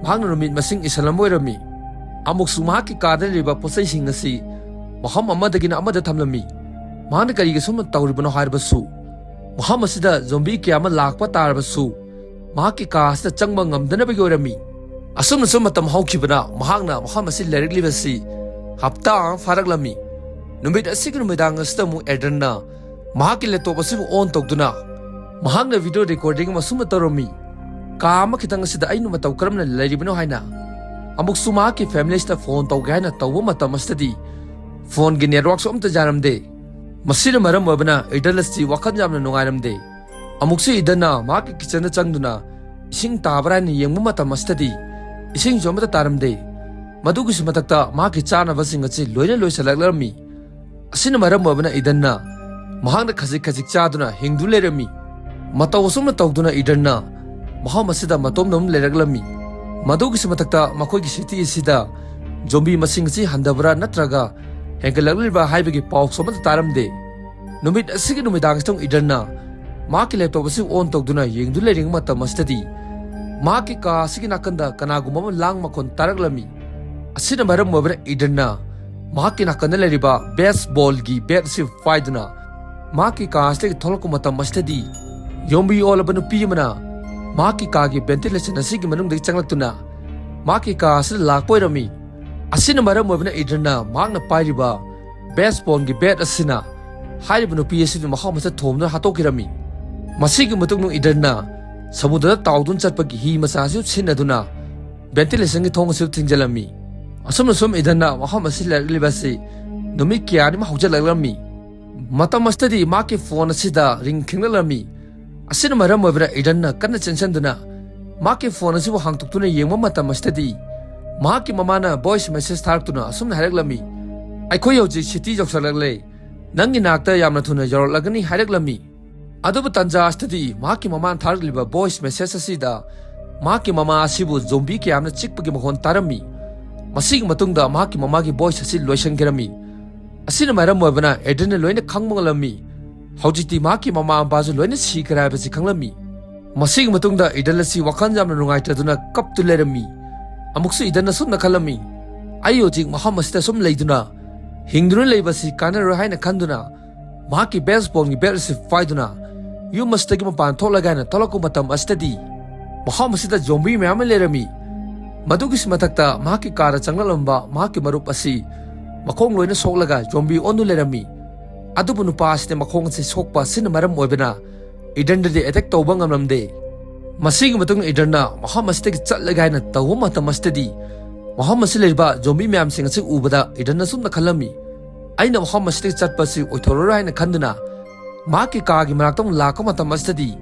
ꯃꯍꯥꯛꯅ ꯅꯨꯃꯤꯠ ꯃꯁꯤꯡ ꯏꯁꯜꯂꯝꯕ ꯑꯣꯏꯔꯝꯃꯤ꯫ ꯑꯃꯨꯛꯁꯨ ꯃꯍꯥꯛꯀꯤ ꯀꯥꯗ ꯂꯩꯔꯤꯕ ꯄꯣꯠꯆꯩꯁꯤꯡ ꯑꯁꯤ ꯃꯐꯝ ꯑꯃꯗꯒꯤꯅ ꯑꯃꯗ ꯊꯝꯂꯝꯃꯤ꯫ ꯃꯍꯥꯛꯅ ꯀꯔꯤꯒꯤ ꯑꯁꯨꯝꯅ ꯇꯧꯔꯤꯕꯅꯣ ꯍꯥꯏꯔꯕꯁꯨ ꯃꯐꯝ ꯑꯁꯤꯗ ꯖꯣꯝꯕꯤ ꯀꯌꯥ ꯑꯃ ꯂꯥꯛꯄ ꯇꯥꯔꯕꯁꯨ ꯃꯍꯥꯛꯀꯤ ꯀꯥ ꯑꯁꯤꯗ ꯆꯪꯕ ꯉꯝꯗꯅꯕꯒꯤ ꯑꯣꯏꯔꯝꯃꯤ꯫ ꯑꯁꯨꯝꯅꯁꯨ ꯃꯇꯝ ꯍꯧꯈꯤꯕꯅ ꯃꯍꯥꯛꯅ ꯃꯐꯝ ꯑꯁꯤ ꯂꯩꯔꯛꯂꯤꯕꯁꯤ ꯍꯞꯇꯥ ꯑꯃ ꯐꯥꯔꯛꯂꯝꯃꯤ꯫ ꯅꯨꯃꯤꯠ ꯑꯁꯤꯒꯤ ꯅꯨꯃꯤꯗꯥꯡ ꯑꯁꯤꯗ ꯑꯃꯨꯛ ꯑꯦꯗꯟꯅ ꯃꯍꯥꯛꯀꯤ ꯂꯦꯞꯇꯣꯞ ꯑꯁꯤꯕꯨ ꯑꯣꯟ ꯇꯧꯗꯨꯅ ꯃꯍꯥꯛꯅ ꯚꯤꯗꯤꯑꯣ ꯔꯦꯀꯣꯔꯗꯤꯡ ꯑꯃ ꯑꯁꯨꯝꯅ ꯇꯧꯔꯝꯃꯤ, "ꯀꯥ ꯑꯃ ꯈꯤꯇꯪ ꯑꯁꯤꯗ ꯑꯩꯅ ꯃꯇꯧ ꯀꯔꯝꯅ ꯂꯩꯔꯤꯕꯅꯣ ꯍꯥꯏꯅ ꯑꯃꯨꯛꯁꯨ ꯃꯍꯥꯛꯀꯤ ꯐꯦꯃꯤꯂꯤꯁꯤꯗ ꯐꯣꯟ ꯇꯧꯒꯦ ꯍꯥꯏꯅ ꯇꯧꯕ ꯃꯇꯝ ꯑꯁꯤꯗꯗꯤ ꯐꯣꯟꯒꯤ ꯅꯦꯠꯋꯥꯔꯛꯁꯨ ꯑꯝꯇ ꯌꯥꯔꯝꯗꯦ꯫ ꯃꯁꯤꯅ ꯃꯔꯝ ꯑꯣꯏꯕꯅ ꯏꯗꯟ ꯑꯁꯤ ꯋꯥꯈꯜ ꯌꯥꯝꯅ ꯅꯨꯡꯉꯥꯏꯔꯝꯗꯦ꯫ ꯑꯃꯨꯛꯁꯨ ꯏꯗꯟꯅ ꯃꯍꯥꯛꯀꯤ ꯀꯤꯆꯟꯗ ꯆꯪꯗꯨꯅ ꯏꯁꯤꯡ ꯇꯥꯕ꯭ꯔꯥ ꯍꯥꯏꯅ ꯌꯦꯡꯕ ꯃꯇꯝ ꯑꯁꯤꯗꯗꯤ ꯏꯁꯤꯡꯁꯨ ꯑꯃꯠꯇ ꯇꯥꯔꯝꯗꯦ꯫ ꯃꯗꯨꯒꯤꯁꯨ ꯃꯊꯛꯇ ꯃꯍꯥꯛꯀꯤ ꯆꯥꯅꯕꯁꯤꯡ ꯑꯁꯤ ꯂꯣꯏꯅ ꯂꯣꯏꯁꯤꯜꯂꯛꯂꯝꯃꯤ꯫ ꯑꯁꯤꯅ ꯃꯔꯝ ꯑꯣꯏꯕꯅ ꯏꯗꯟꯅ ꯃꯍꯥꯛꯅ ꯈꯖꯤꯛ ꯈꯖꯤꯛ ꯆꯥꯗꯨꯅ ꯍꯤꯡꯗꯨꯅ ꯂꯩꯔꯝꯃꯤ꯫ ꯃꯇꯧ ꯑꯁꯨꯝꯅ ꯇꯧꯗꯨꯅ ꯏꯗꯟꯅ ꯃꯐꯝ ꯑꯁꯤꯗ ꯃꯇꯣꯝꯗ ꯑꯗꯨꯝ ꯂꯩꯔꯛꯂꯝꯃꯤ꯫ ꯃꯗꯨꯒꯤꯁꯨ ꯃꯊꯛꯇ ꯃꯈꯣꯏꯒꯤ ꯁꯤꯇꯤ ꯑꯁꯤꯗ ꯖꯣꯝꯕꯤ ꯃꯁꯤꯡ ꯑꯁꯤ ꯍꯟꯊꯕ꯭ꯔꯥ ꯅꯠꯇ꯭ꯔꯒ ꯍꯦꯟꯒꯠꯂꯛꯂꯤꯕ꯭ꯔꯥ ꯍꯥꯏꯕꯒꯤ ꯄꯥꯎꯁꯨ ꯑꯃꯠꯇ ꯇꯥꯔꯝꯗꯦ꯫ ꯅꯨꯃꯤꯠ ꯑꯁꯤꯒꯤ ꯅꯨꯃꯤꯗꯥꯡꯁꯤꯗ ꯏꯗꯟꯅ ꯃꯍꯥꯛꯀꯤ ꯂꯦꯞꯇꯣꯞ ꯑꯁꯤ ꯑꯣꯟ ꯇꯧꯗꯨꯅ ꯌꯦꯡꯗꯨꯅ ꯂꯩꯔꯤꯉꯩ ꯃꯇꯝ ꯑꯁꯤꯗꯗꯤ ꯃꯍꯥꯛꯀꯤ ꯀꯥ ꯑꯁꯤꯒꯤ ꯅꯥꯀꯟꯗ ꯀꯅꯥꯒꯨꯝꯕ ꯑꯃ ꯂꯥꯡ ꯃꯈꯣꯟ ꯇꯥꯔꯛꯂꯝꯃꯤ꯫ ꯑꯁꯤꯅ ꯃꯔꯝ ꯑꯣꯏꯕꯅ ꯏꯗꯟꯅ ꯃꯍꯥꯛꯀꯤ ꯅꯥꯀꯟꯗ ꯂꯩꯔꯤꯕ ꯕꯦꯁꯕꯣꯜꯒꯤ ꯕꯦꯠ ꯑꯁꯤ ꯄꯥꯏꯗꯨꯅ ꯃꯍꯥꯛꯀꯤ ꯀꯥ ꯑꯁꯤꯗꯒꯤ ꯊꯣꯛꯂꯛꯄ ꯃꯇꯝ ꯑꯁꯤꯗꯗꯤ ꯌꯣꯝꯕꯤ ꯑꯣꯜꯂꯕ ꯅꯨꯄꯤ ꯑꯃꯅ ꯃꯍꯥꯛꯀꯤ ꯀꯥꯒꯤ ꯚꯦꯟꯇꯤꯂꯦꯁꯟ ꯑꯁꯤꯒꯤ ꯃꯅꯨꯡꯗꯒꯤ ꯆꯪꯂꯛꯇꯨꯅ ꯃꯍꯥꯛꯀꯤ ꯀꯥ ꯑꯁꯤꯗ ꯂꯥꯛꯄ ꯑꯣꯏꯔꯝꯃꯤ꯫ ꯑꯁꯤꯅ ꯃꯔꯝ ꯑꯣꯏꯕꯅ ꯏꯗꯟꯅ ꯃꯍꯥꯛꯅ ꯄꯥꯏꯔꯤꯕ ꯕꯦꯁꯕꯣꯜꯒꯤ ꯕꯦꯠ ꯑꯁꯤꯅ ꯍꯥꯏꯔꯤꯕ ꯅꯨꯄꯤ ꯑꯁꯤꯕꯨ ꯃꯐꯝ ꯑꯁꯤꯗ ꯊꯣꯝꯗꯨꯅ ꯍꯥꯠꯇꯣꯛꯈꯤꯔꯝꯃꯤ꯫ ꯃꯁꯤꯒꯤ ꯃꯇꯨꯡꯗ ꯏꯗꯟꯅ ꯁꯃꯨꯗ꯭ꯔꯗ ꯇꯥꯎꯗꯨꯅ ꯆꯠꯄꯒꯤ ꯍꯤ ꯃꯆꯥ ꯑꯁꯤꯕꯨ ꯁꯤꯖꯤꯟꯅꯗꯨꯅ ꯚꯦꯟꯇꯤꯂꯦꯁꯟꯒꯤ ꯊꯣꯡ ꯑꯁꯤꯕꯨ ꯊꯤꯡꯖꯤꯜꯂꯝꯃꯤ꯫ ꯑꯁꯨꯝꯅ ꯁꯨꯝ ꯏꯗꯟꯅ ꯃꯐꯝ ꯑꯁꯤ ꯂꯩꯔꯛꯂꯤꯕ ꯑꯁꯤ ꯅꯨꯃꯤꯠ ꯀꯌꯥꯅꯤ ꯑꯃ ꯍꯧꯖꯤꯜꯂꯛꯂꯝꯃꯤ꯫ ꯃꯇꯝ ꯑꯁꯤꯗꯗꯤ ꯃꯍꯥꯛꯀꯤ ꯐꯣꯟ ꯑꯁꯤꯗ ꯔꯤꯡ ꯈꯤꯡꯂꯛꯂꯝꯃꯤ꯫ ꯑꯁꯤꯅ ꯃꯔꯝ ꯑꯣꯏꯕꯅ ꯏꯗꯟꯅ ꯀꯟꯅ ꯆꯦꯟꯁꯤꯟꯗꯨꯅ ꯃꯍꯥꯛꯀꯤ ꯐꯣꯟ ꯑꯁꯤꯕꯨ ꯍꯥꯡꯗꯣꯛꯇꯨꯅ ꯌꯦꯡꯕ ꯃꯇꯝ ꯑꯁꯤꯗꯗꯤ ꯃꯍꯥꯛꯀꯤ ꯃꯃꯥꯅ ꯚꯣꯏꯁ ꯃꯦꯁꯦꯖ ꯊꯥꯔꯛꯇꯨꯅ ꯑꯁꯨꯝꯅ ꯍꯥꯏꯔꯛꯂꯝꯃꯤ, "ꯑꯩꯈꯣꯏ ꯍꯧꯖꯤꯛ ꯁꯤꯇꯤ ꯌꯧꯁꯤꯜꯂꯛꯂꯦ, ꯅꯪꯒꯤ ꯅꯥꯛꯇ ꯌꯥꯝꯅ ꯊꯨꯅ ꯌꯧꯔꯛꯂꯒꯅꯤ" ꯍꯥꯏꯔꯛꯂꯝꯃꯤ꯫ ꯑꯗꯨꯕꯨ ꯇꯟꯖꯥ ꯑꯁꯤꯗꯗꯤ ꯃꯍꯥꯛꯀꯤ ꯃꯃꯥꯅ ꯊꯥꯔꯛꯂꯤꯕ ꯚꯣꯏꯁ ꯃꯦꯁꯦꯖ ꯑꯁꯤꯗ ꯃꯍꯥꯛꯀꯤ ꯃꯃꯥ ꯑꯁꯤꯕꯨ ꯖꯣꯝꯕꯤ ꯀꯌꯥ ꯑꯃꯅ ꯆꯤꯛꯄꯒꯤ ꯃꯈꯣꯟ ꯇꯥꯔꯝꯃꯤ꯫ ꯃꯁꯤꯒꯤ ꯃꯇꯨꯡꯗ ꯃꯍꯥꯛꯀꯤ ꯃꯃꯥꯒꯤ ꯚꯣꯏꯁ ꯑꯁꯤ ꯂꯣꯏꯁꯤꯟꯈꯤꯔꯝꯃꯤ꯫ ꯑꯁꯤꯅ ꯃꯔꯝ ꯑꯣꯏꯕꯅ ꯏꯗꯟꯅ ꯂꯣꯏꯅ ꯈꯪꯕ ꯉꯝꯂꯝꯃꯤ꯫ ꯍꯧꯖꯤꯛꯇꯤ ꯃꯍꯥꯛꯀꯤ ꯃꯃꯥ ꯃꯄꯥꯁꯨ ꯂꯣꯏꯅ ꯁꯤꯈ꯭ꯔꯦ ꯍꯥꯏꯕꯁꯤ ꯈꯪꯂꯝꯃꯤ꯫ ꯃꯁꯤꯒꯤ ꯃꯇꯨꯡꯗ ꯏꯗꯟ ꯑꯁꯤ ꯋꯥꯈꯜ ꯌꯥꯝꯅ ꯅꯨꯡꯉꯥꯏꯇꯗꯨꯅ ꯀꯞꯇꯨ ꯂꯩꯔꯝꯃꯤ꯫ ꯑꯃꯨꯛꯁꯨ ꯏꯗꯟꯅ ꯁꯨꯝꯅ ꯈꯜꯂꯝꯃꯤ, "ꯑꯩ ꯍꯧꯖꯤꯛ ꯃꯐꯝ ꯑꯁꯤꯗ ꯁꯨꯝ ꯂꯩꯗꯨꯅ ꯍꯤꯡꯗꯨꯅ ꯂꯩꯕꯁꯤ ꯀꯥꯟꯅꯔꯣꯏ" ꯍꯥꯏꯅ ꯈꯟꯗꯨꯅ ꯃꯍꯥꯛꯀꯤ ꯕꯦꯁꯕꯣꯜꯒꯤ ꯕꯦꯠ ꯑꯁꯤ ꯄꯥꯏꯗꯨꯅ ꯌꯨꯝ ꯑꯁꯤꯗꯒꯤ ꯃꯄꯥꯟ ꯊꯣꯛꯂꯒꯦ ꯍꯥꯏꯅ ꯊꯣꯛꯂꯛꯄ ꯃꯇꯝ ꯑꯁꯤꯗꯗꯤ ꯃꯐꯝ ꯑꯁꯤꯗ ꯖꯣꯝꯕꯤ ꯃꯌꯥꯝ ꯑꯃ ꯂꯩꯔꯝꯃꯤ꯫ ꯃꯗꯨꯒꯤꯁꯨ ꯃꯊꯛꯇ ꯃꯍꯥꯛꯀꯤ ꯀꯥꯗ ꯆꯪꯂꯛꯂꯝꯕ ꯃꯍꯥꯛꯀꯤ ꯃꯔꯨꯞ ꯑꯁꯤ ꯃꯈꯣꯡ ꯂꯣꯏꯅ ꯁꯣꯛꯂꯒ ꯖꯣꯝꯕꯤ ꯑꯣꯟꯗꯨꯅ ꯂꯩꯔꯝꯃꯤ꯫ ꯑꯗꯨꯕꯨ ꯅꯨꯄꯥ ꯑꯁꯤꯗ ꯃꯈꯣꯡ ꯑꯁꯤ ꯁꯣꯛꯄ ꯑꯁꯤꯅ ꯃꯔꯝ ꯑꯣꯏꯕꯅ ꯏꯗꯟꯗꯗꯤ ꯑꯦꯇꯦꯛ ꯇꯧꯕ ꯉꯝꯂꯝꯗꯦ꯫ ꯃꯁꯤꯒꯤ ꯃꯇꯨꯡ ꯏꯗꯟꯅ ꯃꯐꯝ ꯑꯁꯤꯗꯒꯤ ꯆꯠꯂꯒꯦ ꯍꯥꯏꯅ ꯇꯧꯕ ꯃꯇꯝ ꯑꯁꯤꯗꯗꯤ ꯃꯐꯝ ꯑꯁꯤ ꯂꯩꯔꯤꯕ ꯖꯣꯝꯕꯤ ꯃꯌꯥꯝꯁꯤꯡ ꯑꯁꯤ ꯎꯕꯗ ꯏꯗꯟꯅ ꯁꯨꯝꯅ ꯈꯜꯂꯝꯃꯤ, "ꯑꯩꯅ ꯃꯐꯝ ꯑꯁꯤꯗꯒꯤ ꯆꯠꯄꯁꯤ ꯑꯣꯏꯊꯣꯔꯔꯣꯏ" ꯍꯥꯏꯅ ꯈꯟꯗꯨꯅ ꯃꯍꯥꯛꯀꯤ ꯀꯥꯒꯤ ꯃꯅꯥꯛꯇ ꯑꯃꯨꯛ ꯂꯥꯛꯄ ꯃꯇꯝ ꯑꯁꯤꯗꯗꯤ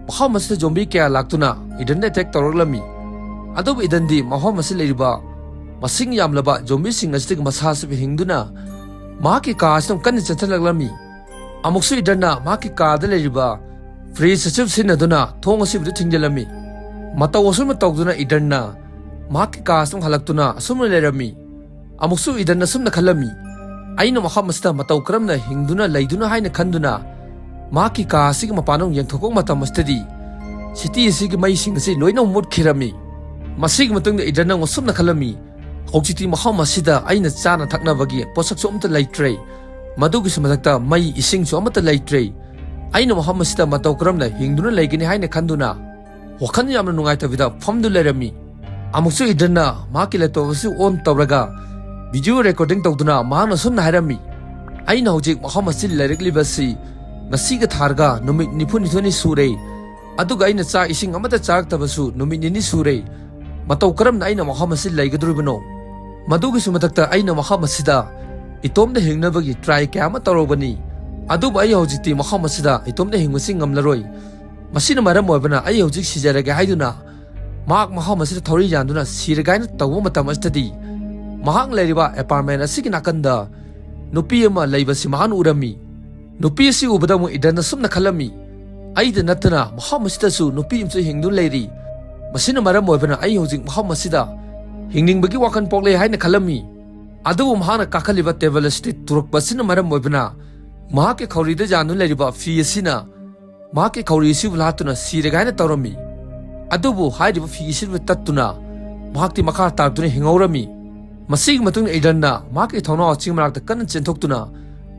ꯃꯐꯝ ꯑꯁꯤꯗ ꯖꯣꯝꯕꯤ ꯀꯌꯥ ꯂꯥꯛꯇꯨꯅ ꯏꯗꯟꯗ ꯑꯦꯇꯦꯛ ꯇꯧꯔꯛꯂꯝꯃꯤ꯫ ꯑꯗꯨꯕꯨ ꯏꯗꯟꯗꯤ ꯃꯐꯝ ꯑꯁꯤ ꯂꯩꯔꯤꯕ ꯃꯁꯤꯡ ꯌꯥꯝꯂꯕ ꯖꯣꯝꯕꯤꯁꯤꯡ ꯑꯁꯤꯗꯒꯤ ꯃꯁꯥꯁꯤꯕꯨ ꯍꯤꯡꯗꯨꯅ ꯃꯍꯥꯛꯀꯤ ꯀꯥ ꯑꯁꯤꯗ ꯑꯃꯨꯛ ꯀꯟꯅ ꯆꯦꯟꯁꯤꯜꯂꯛꯂꯝꯃꯤ꯫ ꯑꯃꯨꯛꯁꯨ ꯏꯗꯟꯅ ꯃꯍꯥꯛꯀꯤ ꯀꯥꯗ ꯂꯩꯔꯤꯕ ꯐ꯭ꯔꯤꯖ ꯑꯁꯤ ꯁꯤꯖꯤꯟꯅꯗꯨꯅ ꯊꯣꯡ ꯑꯁꯤꯕꯨꯗꯤ ꯊꯤꯡꯖꯤꯜꯂꯝꯃꯤ꯫ ꯃꯇꯧ ꯑꯁꯨꯝꯅ ꯇꯧꯗꯨꯅ ꯏꯗꯟꯅ ꯃꯍꯥꯛꯀꯤ ꯀꯥ ꯑꯁꯤꯗ ꯍꯜꯂꯛꯇꯨꯅ ꯑꯁꯨꯝꯅ ꯂꯩꯔꯝꯃꯤ꯫ ꯑꯃꯨꯛꯁꯨ ꯏꯗꯟꯅ ꯑꯁꯨꯝꯅ ꯈꯜꯂꯝꯃꯤ, "ꯑꯩꯅ ꯃꯐꯝ ꯑꯁꯤꯗ ꯃꯇꯧ ꯀꯔꯝꯅ ꯍꯤꯡꯗꯨꯅ ꯂꯩꯗꯨꯅ?" ꯍꯥꯏꯅ ꯈꯟꯗꯨꯅ ꯃꯍꯥꯛꯀꯤ ꯀꯥ ꯑꯁꯤꯒꯤ ꯃꯄꯥꯟꯗ ꯑꯃꯨꯛ ꯌꯦꯡꯊꯣꯛꯄ ꯃꯇꯝ ꯑꯁꯤꯗꯗꯤ ꯁꯤꯇꯤ ꯑꯁꯤꯒꯤ ꯃꯩꯁꯤꯡ ꯑꯁꯤ ꯂꯣꯏꯅꯃꯛ ꯃꯨꯠꯈꯤꯔꯝꯃꯤ꯫ ꯃꯁꯤꯒꯤ ꯃꯇꯨꯡꯗ ꯏꯗꯟꯅ ꯑꯃꯨꯛ ꯑꯁꯨꯝꯅ ꯈꯜꯂꯝꯃꯤ, "ꯍꯧꯖꯤꯛꯇꯤ ꯃꯐꯝ ꯑꯁꯤꯗ ꯑꯩꯅ ꯆꯥꯅ ꯊꯛꯅꯕꯒꯤ ꯄꯣꯠꯁꯛꯁꯨ ꯑꯃꯠꯇ ꯂꯩꯇ꯭ꯔꯦ꯫ ꯃꯗꯨꯒꯤꯁꯨ ꯃꯊꯛꯇ ꯃꯩ ꯏꯁꯤꯡꯁꯨ ꯑꯃꯠꯇ ꯂꯩꯇ꯭ꯔꯦ꯫ ꯑꯩꯅ ꯃꯐꯝ ꯑꯁꯤꯗ ꯃꯇꯧ ꯀꯔꯝꯅ ꯍꯤꯡꯗꯨꯅ ꯂꯩꯒꯅꯤ?" ꯍꯥꯏꯅ ꯈꯟꯗꯨꯅ ꯋꯥꯈꯜ ꯌꯥꯝꯅ ꯅꯨꯡꯉꯥꯏꯇꯕꯤꯗ ꯐꯝꯗꯨ ꯂꯩꯔꯝꯃꯤ꯫ ꯑꯃꯨꯛꯁꯨ ꯏꯗꯟꯅ ꯃꯍꯥꯛꯀꯤ ꯂꯦꯞꯇꯣꯞ ꯑꯁꯤ ꯑꯣꯟ ꯇꯧꯔꯒ ꯚꯤꯗꯤꯑꯣ ꯔꯦꯀꯣꯔꯗꯤꯡ ꯇꯧꯗꯨꯅ ꯃꯍꯥꯛꯅ ꯑꯁꯨꯝꯅ ꯍꯥꯏꯔꯝꯃꯤ, "ꯑꯩꯅ ꯍꯧꯖꯤꯛ ꯃꯐꯝ ꯑꯁꯤ ꯂꯩꯔꯛꯂꯤꯕꯁꯤ ꯉꯁꯤꯒ ꯊꯥꯔꯒ ꯅꯨꯃꯤꯠ ꯅꯤꯐꯨꯅꯤꯊꯣꯏꯅꯤ ꯁꯨꯔꯦ꯫ ꯑꯗꯨꯒ ꯑꯩꯅ ꯆꯥꯛ ꯏꯁꯤꯡ ꯑꯃꯠꯇ ꯆꯥꯔꯛꯇꯕꯁꯨ ꯅꯨꯃꯤꯠ ꯅꯤꯅꯤ ꯁꯨꯔꯦ꯫ ꯃꯇꯧ ꯀꯔꯝꯅ ꯑꯩꯅ ꯃꯐꯝ ꯑꯁꯤ ꯂꯩꯒꯗꯧꯔꯤꯕꯅꯣ? ꯃꯗꯨꯒꯤꯁꯨ ꯃꯊꯛꯇ ꯑꯩꯅ ꯃꯐꯝ ꯑꯁꯤꯗ ꯏꯇꯣꯝꯗ ꯍꯤꯡꯅꯕꯒꯤ ꯇ꯭ꯔꯥꯏ ꯀꯌꯥ ꯑꯃ ꯇꯧꯔꯕꯅꯤ꯫ ꯑꯗꯨꯕꯨ ꯑꯩ ꯍꯧꯖꯤꯛꯇꯤ ꯃꯐꯝ ꯑꯁꯤꯗ ꯏꯇꯣꯝꯗ ꯍꯤꯡꯕꯁꯤ ꯉꯝꯂꯔꯣꯏ꯫ ꯃꯁꯤꯅ ꯃꯔꯝ ꯑꯣꯏꯕꯅ ꯑꯩ ꯍꯧꯖꯤꯛ ꯁꯤꯖꯔꯒꯦ" ꯍꯥꯏꯗꯨꯅ ꯃꯍꯥꯛ ꯃꯐꯝ ꯑꯁꯤꯗ ꯊꯧꯔꯤ ꯌꯥꯟꯗꯨꯅ ꯁꯤꯔꯒꯦ ꯍꯥꯏꯅ ꯇꯧꯕ ꯃꯇꯝ ꯑꯁꯤꯗꯗꯤ ꯃꯍꯥꯛ ꯂꯩꯔꯤꯕ ꯑꯦꯄꯥꯔꯠꯃꯦꯟ ꯑꯁꯤꯒꯤ ꯅꯥꯀꯟꯗ ꯅꯨꯄꯤ ꯑꯃ ꯂꯩꯕꯁꯤ ꯃꯍꯥꯛꯅ ꯎꯔꯝꯃꯤ꯫ ꯅꯨꯄꯤ ꯑꯁꯤ ꯎꯕꯗ ꯑꯃꯨꯛ ꯏꯗꯟꯅ ꯁꯨꯝꯅ ꯈꯜꯂꯝꯃꯤ, "ꯑꯩꯗ ꯅꯠꯇꯅ ꯃꯐꯝ ꯑꯁꯤꯗꯁꯨ ꯅꯨꯄꯤ ꯑꯃꯁꯨ ꯍꯤꯡꯗꯨꯅ ꯂꯩꯔꯤ꯫ ꯃꯁꯤꯅ ꯃꯔꯝ ꯑꯣꯏꯕꯅ ꯑꯩ ꯍꯧꯖꯤꯛ ꯃꯐꯝ ꯑꯁꯤꯗ ꯍꯤꯡꯅꯤꯡꯕꯒꯤ ꯋꯥꯈꯜ ꯄꯣꯛꯂꯦ" ꯍꯥꯏꯅ ꯈꯜꯂꯝꯃꯤ꯫ ꯑꯗꯨꯕꯨ ꯃꯍꯥꯛꯅ ꯀꯥꯈꯠꯂꯤꯕ ꯇꯦꯕꯜ ꯑꯁꯤꯗꯤ ꯇꯨꯔꯛꯄ ꯑꯁꯤꯅ ꯃꯔꯝ ꯑꯣꯏꯕꯅ ꯃꯍꯥꯛꯀꯤ ꯈꯧꯔꯤꯗ ꯌꯥꯟꯗꯨꯅ ꯂꯩꯔꯤꯕ ꯐꯤ ꯑꯁꯤꯅ ꯃꯍꯥꯛꯀꯤ ꯈꯧꯔꯤ ꯑꯁꯤꯕꯨ ꯂꯥꯠꯇꯨꯅ ꯁꯤꯔꯒꯦ ꯍꯥꯏꯅ ꯇꯧꯔꯝꯃꯤ꯫ ꯑꯗꯨꯕꯨ ꯍꯥꯏꯔꯤꯕ ꯐꯤ ꯑꯁꯤꯕꯨ ꯇꯠꯇꯨꯅ ꯃꯍꯥꯛꯇꯤ ꯃꯈꯥ ꯇꯥꯔꯛꯇꯨꯅ ꯍꯤꯡꯍꯧꯔꯝꯃꯤ꯫ ꯃꯁꯤꯒꯤ ꯃꯇꯨꯡꯗ ꯏꯗꯟꯅ ꯃꯍꯥꯛꯀꯤ ꯊꯣꯡꯅꯥꯎ ꯑꯆꯤꯡ ꯃꯅꯥꯛꯇ ꯀꯟꯅ ꯆꯦꯟꯊꯣꯛꯇꯨꯅ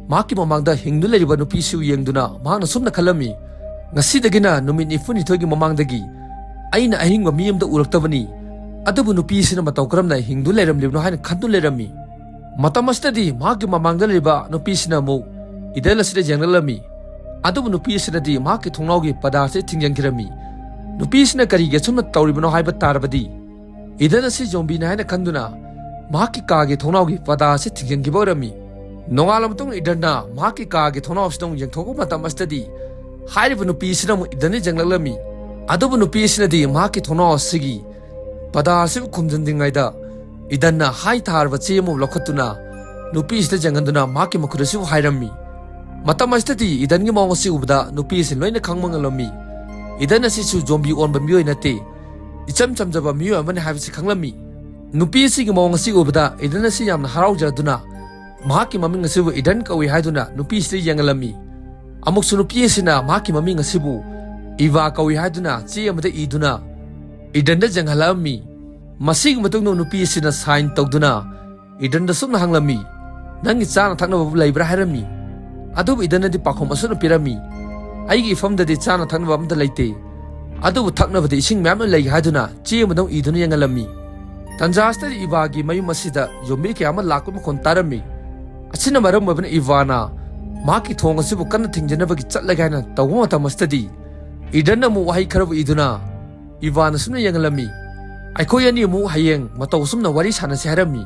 ꯃꯍꯥꯛꯀꯤ ꯃꯃꯥꯡꯗ ꯍꯤꯡꯗꯨꯅ ꯂꯩꯔꯤꯕ ꯅꯨꯄꯤꯁꯤꯕꯨ ꯌꯦꯡꯗꯨꯅ ꯃꯍꯥꯛꯅ ꯁꯨꯝꯅ ꯈꯜꯂꯝꯃꯤ, "ꯉꯁꯤꯗꯒꯤꯅ ꯅꯨꯃꯤꯠ ꯅꯤꯐꯨꯅꯤꯊꯣꯏꯒꯤ ꯃꯃꯥꯡꯗꯒꯤ ꯑꯩꯅ ꯑꯍꯤꯡꯕ ꯃꯤ ꯑꯃꯗ ꯎꯔꯛꯇꯕꯅꯤ꯫ ꯑꯗꯨꯕꯨ ꯅꯨꯄꯤꯁꯤꯅ ꯃꯇꯧ ꯀꯔꯝꯅ ꯍꯤꯡꯗꯨꯅ ꯂꯩꯔꯝꯂꯤꯕꯅꯣ?" ꯍꯥꯏꯅ ꯈꯟꯗꯨꯅ ꯂꯩꯔꯝꯃꯤ꯫ ꯃꯇꯝ ꯑꯁꯤꯗꯗꯤ ꯃꯍꯥꯛꯀꯤ ꯃꯃꯥꯡꯗ ꯂꯩꯔꯤꯕ ꯅꯨꯄꯤꯁꯤꯅ ꯑꯃꯨꯛ ꯏꯗꯟ ꯑꯁꯤꯗ ꯌꯦꯡꯂꯛꯂꯝꯃꯤ꯫ ꯑꯗꯨꯕꯨ ꯅꯨꯄꯤ ꯑꯁꯤꯅꯗꯤ ꯃꯍꯥꯛꯀꯤ ꯊꯣꯡꯅꯥꯎꯒꯤ ꯄꯔꯗꯥ ꯑꯁꯤ ꯊꯤꯡꯖꯤꯟꯈꯤꯔꯝꯃꯤ꯫ ꯅꯨꯄꯤꯁꯤꯅ ꯀꯔꯤꯒꯤ ꯑꯁꯨꯝꯅ ꯇꯧꯔꯤꯕꯅꯣ ꯍꯥꯏꯕ ꯇꯥꯔꯕꯗꯤ, ꯏꯗꯟ ꯑꯁꯤ ꯖꯣꯝꯕꯤꯅꯤ ꯍꯥꯏꯅ ꯈꯟꯗꯨꯅ ꯃꯍꯥꯛꯀꯤ ꯀꯥꯒꯤ ꯊꯣꯡꯅꯥꯎꯒꯤ ꯄꯔꯗꯥ ꯑꯁꯤ ꯊꯤꯡꯖꯤꯟꯈꯤꯕ ꯑꯣꯏꯔꯝꯃꯤ꯫ ꯅꯣꯡꯉꯥꯜꯂꯕ ꯃꯇꯨꯡꯗ ꯏꯗꯟꯅ ꯃꯍꯥꯛꯀꯤ ꯀꯥꯒꯤ ꯊꯣꯡꯅꯥꯎ ꯑꯁꯤꯗ ꯑꯃꯨꯛ ꯌꯦꯡꯊꯣꯛꯄ ꯃꯇꯝ ꯑꯁꯤꯗꯗꯤ ꯍꯥꯏꯔꯤꯕ ꯅꯨꯄꯤ ꯑꯁꯤꯅ ꯑꯃꯨꯛ ꯏꯗꯟꯗ ꯌꯦꯡꯂꯛꯂꯝꯃꯤ꯫ ꯑꯗꯨꯕꯨ ꯅꯨꯄꯤ ꯑꯁꯤꯅꯗꯤ ꯃꯍꯥꯛꯀꯤ ꯊꯣꯡꯅꯥꯎ ꯑꯁꯤꯒꯤ ꯄꯔꯗꯥ ꯑꯁꯤꯕꯨ ꯈꯨꯝꯖꯤꯟꯗ꯭ꯔꯤꯉꯩꯗ ꯏꯗꯟꯅ ꯍꯥꯏ ꯊꯥꯔꯕ ꯆꯦ ꯑꯃꯕꯨ ꯂꯧꯈꯠꯇꯨꯅ ꯅꯨꯄꯤ ꯑꯁꯤꯗ ꯌꯦꯡꯍꯟꯗꯨꯅ ꯃꯍꯥꯛꯀꯤ ꯃꯈꯨꯠ ꯑꯁꯤꯕꯨ ꯍꯥꯏꯔꯝꯃꯤ꯫ ꯃꯇꯝ ꯑꯁꯤꯗꯗꯤ ꯏꯗꯟꯒꯤ ꯃꯑꯣꯡ ꯑꯁꯤ ꯎꯕꯗ ꯅꯨꯄꯤ ꯑꯁꯤ ꯂꯣꯏꯅ ꯈꯪꯕ ꯉꯝꯂꯝꯃꯤ꯫ ꯏꯗꯟ ꯑꯁꯤꯁꯨ ꯖꯣꯝꯕꯤ ꯑꯣꯟꯕ ꯃꯤꯑꯣꯏ ꯅꯠꯇꯦ, ꯏꯆꯝ ꯆꯝꯖꯕ ꯃꯤꯑꯣꯏ ꯑꯃꯅꯤ ꯍꯥꯏꯕꯁꯤ ꯈꯪꯂꯝꯃꯤ꯫ ꯅꯨꯄꯤ ꯑꯁꯤꯒꯤ ꯃꯑꯣꯡ ꯑꯁꯤ ꯎꯕꯗ ꯏꯗꯟ ꯑꯁꯤ ꯌꯥꯝꯅ ꯍꯔꯥꯎꯖꯗꯨꯅ ꯃꯍꯥꯛꯀꯤ ꯃꯃꯤꯡ ꯑꯁꯤꯕꯨ ꯏꯗꯟ ꯀꯧꯏ ꯍꯥꯏꯗꯨꯅ ꯅꯨꯄꯤ ꯑꯁꯤꯗ ꯌꯦꯡꯍꯜꯂꯝꯃꯤ꯫ ꯑꯃꯨꯛꯁꯨ ꯅꯨꯄꯤ ꯑꯁꯤꯅ ꯃꯍꯥꯛꯀꯤ ꯃꯃꯤꯡ ꯑꯁꯤꯕꯨ ꯏꯚꯥ ꯀꯧꯏ ꯍꯥꯏꯗꯨꯅ ꯆꯦ ꯑꯃꯗ ꯏꯗꯨꯅ ꯏꯗꯟꯗ ꯌꯦꯡꯍꯜꯂꯛꯂꯝꯃꯤ꯫ ꯃꯁꯤꯒꯤ ꯃꯇꯨꯡꯗ ꯅꯨꯄꯤ ꯑꯁꯤꯅ ꯁꯥꯏꯟ ꯇꯧꯗꯨꯅ ꯏꯗꯟꯗ ꯁꯨꯝꯅ ꯍꯪꯂꯝꯃꯤ, "ꯅꯪꯒꯤ ꯆꯥꯅ ꯊꯛꯅꯕꯕꯨ ꯂꯩꯕ꯭ꯔꯥ?" ꯍꯥꯏꯔꯝꯃꯤ꯫ ꯑꯗꯨꯕꯨ ꯏꯗꯟꯅꯗꯤ ꯄꯥꯎꯈꯨꯝ ꯑꯁꯨꯝꯅ ꯄꯤꯔꯝꯃꯤ, "ꯑꯩꯒꯤ ꯏꯐꯝꯗꯗꯤ ꯆꯥꯅ ꯊꯛꯅꯕ ꯑꯃꯠꯇ ꯂꯩꯇꯦ, ꯑꯗꯨꯕꯨ ꯊꯛꯅꯕꯗꯤ ꯏꯁꯤꯡ ꯃꯌꯥꯝ ꯑꯃ ꯂꯩ" ꯍꯥꯏꯗꯨꯅ ꯆꯦ ꯑꯃꯗ ꯏꯗꯨꯅ ꯌꯦꯡꯍꯜꯂꯝꯃꯤ꯫ ꯇꯟꯖꯥ ꯑꯁꯤꯗꯗꯤ ꯏꯚꯥꯒꯤ ꯃꯌꯨꯝ ꯑꯁꯤꯗ ꯌꯣꯝꯕꯤ ꯀꯌꯥ ꯑꯃ ꯂꯥꯛꯄ ꯃꯈꯣꯟ ꯇꯥꯔꯝꯃꯤ꯫ ꯑꯁꯤꯅ ꯃꯔꯝ ꯑꯣꯏꯕꯅ ꯏꯚꯥꯅ ꯃꯍꯥꯛꯀꯤ ꯊꯣꯡ ꯑꯁꯤꯕꯨ ꯀꯟꯅ ꯊꯤꯡꯖꯤꯟꯅꯕꯒꯤ ꯆꯠꯂꯒꯦ ꯍꯥꯏꯅ ꯇꯧꯕ ꯃꯇꯝ ꯑꯁꯤꯗꯗꯤ ꯏꯗꯟꯅ ꯑꯃꯨꯛ ꯋꯥꯍꯩ ꯈꯔꯕꯨ ꯏꯗꯨꯅ ꯏꯚꯥꯅ ꯁꯨꯝꯅ ꯌꯦꯡꯍꯜꯂꯝꯃꯤ, "ꯑꯩꯈꯣꯏ ꯑꯅꯤ ꯑꯃꯨꯛ ꯍꯌꯦꯡ ꯃꯇꯧ ꯑꯁꯨꯝꯅ ꯋꯥꯔꯤ ꯁꯥꯟꯅꯁꯤ" ꯍꯥꯏꯔꯝꯃꯤ꯫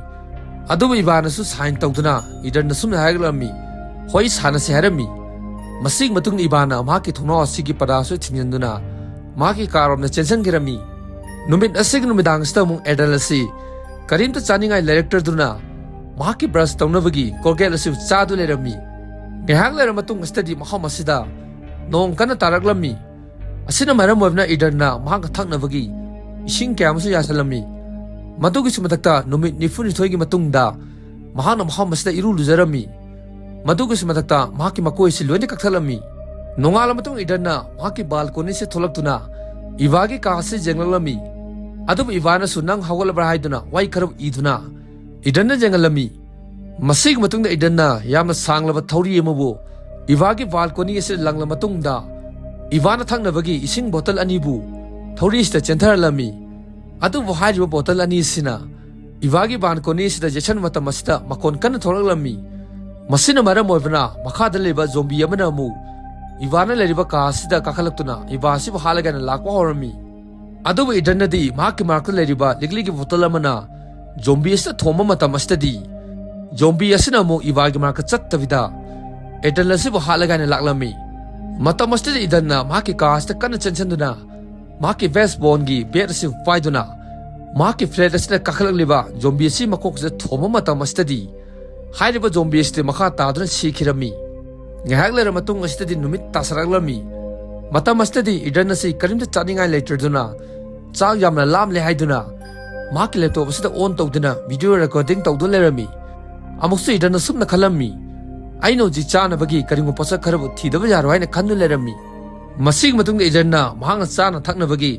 ꯑꯗꯨꯕꯨ ꯏꯚꯥꯅꯁꯨ ꯁꯥꯏꯟ ꯇꯧꯗꯨꯅ ꯏꯗꯟꯗ ꯁꯨꯝꯅ ꯍꯥꯏꯔꯛꯂꯝꯃꯤ, "ꯍꯣꯏ, ꯁꯥꯟꯅꯁꯤ" ꯍꯥꯏꯔꯝꯃꯤ꯫ ꯃꯁꯤꯒꯤ ꯃꯇꯨꯡꯗ ꯏꯚꯥꯅ ꯃꯍꯥꯛꯀꯤ ꯊꯣꯡꯅꯥꯎ ꯑꯁꯤꯒꯤ ꯄꯔꯗꯥꯁꯨ ꯊꯤꯡꯖꯤꯟꯗꯨꯅ ꯃꯍꯥꯛꯀꯤ ꯀꯥꯔꯣꯝꯗ ꯆꯦꯟꯁꯤꯟꯈꯤꯔꯝꯃꯤ꯫ ꯅꯨꯃꯤꯠ ꯑꯁꯤꯒꯤ ꯅꯨꯃꯤꯗꯥꯡ ꯑꯁꯤꯗ ꯑꯃꯨꯛ ꯏꯗꯟ ꯑꯁꯤ ꯀꯔꯤꯝꯇ ꯆꯥꯅꯤꯡꯉꯥꯏ ꯂꯩꯔꯛꯇ꯭ꯔꯗꯨꯅ ꯃꯍꯥꯛꯀꯤ ꯕ꯭ꯔꯁ ꯇꯧꯅꯕꯒꯤ ꯀꯣꯜꯒꯦꯠ ꯑꯁꯤ ꯆꯥꯗꯨ ꯂꯩꯔꯝꯃꯤ꯫ ꯉꯥꯏꯍꯥꯛ ꯂꯩꯔꯕ ꯃꯇꯨꯡ ꯑꯁꯤꯗꯗꯤ ꯃꯐꯝ ꯑꯁꯤꯗ ꯅꯣꯡ ꯀꯟꯅ ꯇꯥꯔꯛꯂꯝꯃꯤ꯫ ꯑꯁꯤꯅ ꯃꯔꯝ ꯑꯣꯏꯗꯨꯅ ꯏꯗꯟꯅ ꯃꯍꯥꯛꯅ ꯊꯛꯅꯕꯒꯤ ꯏꯁꯤꯡ ꯀꯌꯥ ꯑꯃꯁꯨ ꯌꯥꯁꯤꯜꯂꯝꯃꯤ꯫ ꯃꯗꯨꯒꯤꯁꯨ ꯃꯊꯛꯇ ꯅꯨꯃꯤꯠ ꯅꯤꯐꯨꯅꯤꯊꯣꯏꯒꯤ ꯃꯇꯨꯡꯗ ꯃꯍꯥꯛꯅ ꯃꯐꯝ ꯑꯁꯤꯗ ꯏꯔꯨ ꯂꯨꯖꯔꯝꯃꯤ꯫ ꯃꯗꯨꯒꯤꯁꯨ ꯃꯊꯛꯇ ꯃꯍꯥꯛꯀꯤ ꯃꯀꯣꯏ ꯑꯁꯤ ꯂꯣꯏꯅ ꯀꯛꯊꯠꯂꯝꯃꯤ꯫ ꯅꯣꯡꯉꯥꯜꯂ ꯃꯇꯨꯡ ꯏꯗꯟꯅ ꯃꯍꯥꯛꯀꯤ ꯕꯥꯜꯀꯣꯅꯤꯁꯤ ꯊꯣꯛꯂꯛꯇꯨꯅ ꯏꯚꯥꯒꯤ ꯀꯥ ꯑꯁꯤ ꯌꯦꯡꯂꯛꯂꯝꯃꯤ꯫ ꯑꯗꯨꯕꯨ ꯏꯚꯥꯅꯁꯨ "ꯅꯪ ꯍꯧꯒꯠꯂꯕ꯭ꯔꯥ?" ꯍꯥꯏꯗꯨꯅ ꯋꯥꯍꯩ ꯈꯔ ꯏꯗꯨꯅ ꯏꯗꯟꯅ ꯌꯦꯡꯍꯜꯂꯝꯃꯤ꯫ ꯃꯁꯤꯒꯤ ꯃꯇꯨꯡꯗ ꯏꯗꯟꯅ ꯌꯥꯝꯅ ꯁꯥꯡꯂꯕ ꯊꯧꯔꯤ ꯑꯃꯕꯨ ꯏꯚꯥꯒꯤ ꯕꯥꯜꯀꯣꯅꯤ ꯑꯁꯤꯗ ꯂꯪꯂ ꯃꯇꯨꯡꯗ ꯏꯚꯥꯅ ꯊꯛꯅꯕꯒꯤ ꯏꯁꯤꯡ ꯕꯣꯇꯜ ꯑꯅꯤꯕꯨ ꯊꯧꯔꯤꯁꯤꯗ ꯆꯦꯟꯊꯍꯜꯂꯝꯃꯤ꯫ ꯑꯗꯨꯕꯨ ꯍꯥꯏꯔꯤꯕ ꯕꯣꯇꯜ ꯑꯅꯤ ꯑꯁꯤꯅ ꯏꯚꯥꯒꯤ ꯕꯥꯜꯀꯣꯅꯤ ꯑꯁꯤꯗ ꯌꯩꯁꯟꯕ ꯃꯇꯝ ꯑꯁꯤꯗ ꯃꯈꯣꯟ ꯀꯟꯅ ꯊꯣꯛꯂꯛꯂꯝꯃꯤ꯫ ꯃꯁꯤꯅ ꯃꯔꯝ ꯑꯣꯏꯕꯅ ꯃꯈꯥꯗ ꯂꯩꯕ ꯖꯣꯝꯕꯤ ꯑꯃꯅ ꯑꯃꯨꯛ ꯏꯚꯥꯅ ꯂꯩꯔꯤꯕ ꯀꯥ ꯑꯁꯤꯗ ꯀꯥꯈꯠꯂꯛꯇꯨꯅ ꯏꯚꯥ ꯑꯁꯤꯕꯨ ꯍꯥꯠꯂꯒꯦ ꯍꯥꯏꯅ ꯂꯥꯛꯄ ꯍꯧꯔꯝꯃꯤ꯫ ꯑꯗꯨꯕꯨ ꯏꯗꯟꯅꯗꯤ ꯃꯍꯥꯛꯀꯤ ꯃꯅꯥꯛꯇ ꯂꯩꯔꯤꯕ ꯂꯤꯛꯂꯤꯒꯤ ꯕꯣꯇꯜ ꯑꯃꯅ ꯖꯣꯝꯕꯤ ꯑꯁꯤꯗ ꯊꯣꯝꯕ ꯃꯇꯝ ꯑꯁꯤꯗꯗꯤ, ꯖꯣꯝꯕꯤ ꯑꯁꯤꯅ ꯑꯃꯨꯛ ꯏꯚꯥꯒꯤ ꯃꯅꯥꯛꯇ ꯆꯠꯇꯕꯤꯗ ꯏꯗꯟ ꯑꯁꯤꯕꯨ ꯍꯥꯠꯂꯒꯦ ꯍꯥꯏꯅ ꯂꯥꯛꯂꯝꯃꯤ꯫ ꯃꯇꯝ ꯑꯁꯤꯗ ꯏꯗꯟꯅ ꯃꯍꯥꯛꯀꯤ ꯀꯥ ꯑꯁꯤꯗ ꯀꯟꯅ ꯆꯦꯟꯁꯤꯟꯗꯨꯅ ꯃꯍꯥꯛꯀꯤ ꯕꯦꯁꯕꯣꯜꯒꯤ ꯕꯦꯠ ꯑꯁꯤ ꯄꯥꯏꯗꯨꯅ ꯃꯍꯥꯛꯀꯤ ꯐ꯭ꯂꯦꯠ ꯑꯁꯤꯗ ꯀꯥꯈꯠꯂꯛꯂꯤꯕ ꯖꯣꯝꯕꯤ ꯑꯁꯤ ꯃꯀꯣꯛꯁꯤꯗ ꯊꯣꯝꯕ ꯃꯇꯝ ꯑꯁꯤꯗꯗꯤ, ꯍꯥꯏꯔꯤꯕ ꯖꯣꯝꯕꯤ ꯑꯁꯤꯗꯤ ꯃꯈꯥ ꯇꯥꯗꯨꯅ ꯁꯤꯈꯤꯔꯝꯃꯤ꯫ ꯉꯥꯏꯍꯥꯛ ꯂꯩꯔ ꯃꯇꯨꯡ ꯑꯁꯤꯗꯗꯤ ꯅꯨꯃꯤꯠ ꯇꯥꯁꯤꯜꯂꯛꯂꯝꯃꯤ꯫ ꯃꯇꯝ ꯑꯁꯤꯗꯗꯤ ꯏꯗꯟ ꯑꯁꯤ ꯀꯔꯤꯝꯇ ꯆꯥꯅꯤꯡꯉꯥꯏ ꯂꯩꯇ꯭ꯔꯗꯨꯅ, ꯆꯥꯛ ꯌꯥꯝꯅ ꯂꯥꯝꯂꯦ ꯍꯥꯏꯗꯨꯅ ꯃꯍꯥꯛꯀꯤ ꯂꯦꯞꯇꯣꯞ ꯑꯁꯤꯗ ꯑꯣꯟ ꯇꯧꯗꯨꯅ ꯚꯤꯗꯤꯑꯣ ꯔꯦꯀꯣꯔꯗꯤꯡ ꯇꯧꯗꯨꯅ ꯂꯩꯔꯝꯃꯤ꯫ ꯑꯃꯨꯛꯁꯨ ꯏꯗꯟꯅ ꯑꯁꯨꯝꯅ ꯈꯜꯂꯝꯃꯤ, "ꯑꯩꯅ ꯍꯧꯖꯤꯛ ꯆꯥꯅꯕꯒꯤ ꯀꯔꯤꯒꯨꯝꯕ ꯄꯣꯠꯁꯛ ꯈꯔꯕꯨ ꯊꯤꯗꯕ ꯌꯥꯔꯣꯏ" ꯍꯥꯏꯅ ꯈꯟꯗꯨꯅ ꯂꯩꯔꯝꯃꯤ꯫ ꯃꯁꯤꯒꯤ ꯃꯇꯨꯡꯗ ꯏꯗꯟꯅ ꯃꯍꯥꯛꯅ ꯆꯥꯅ ꯊꯛꯅꯕꯒꯤ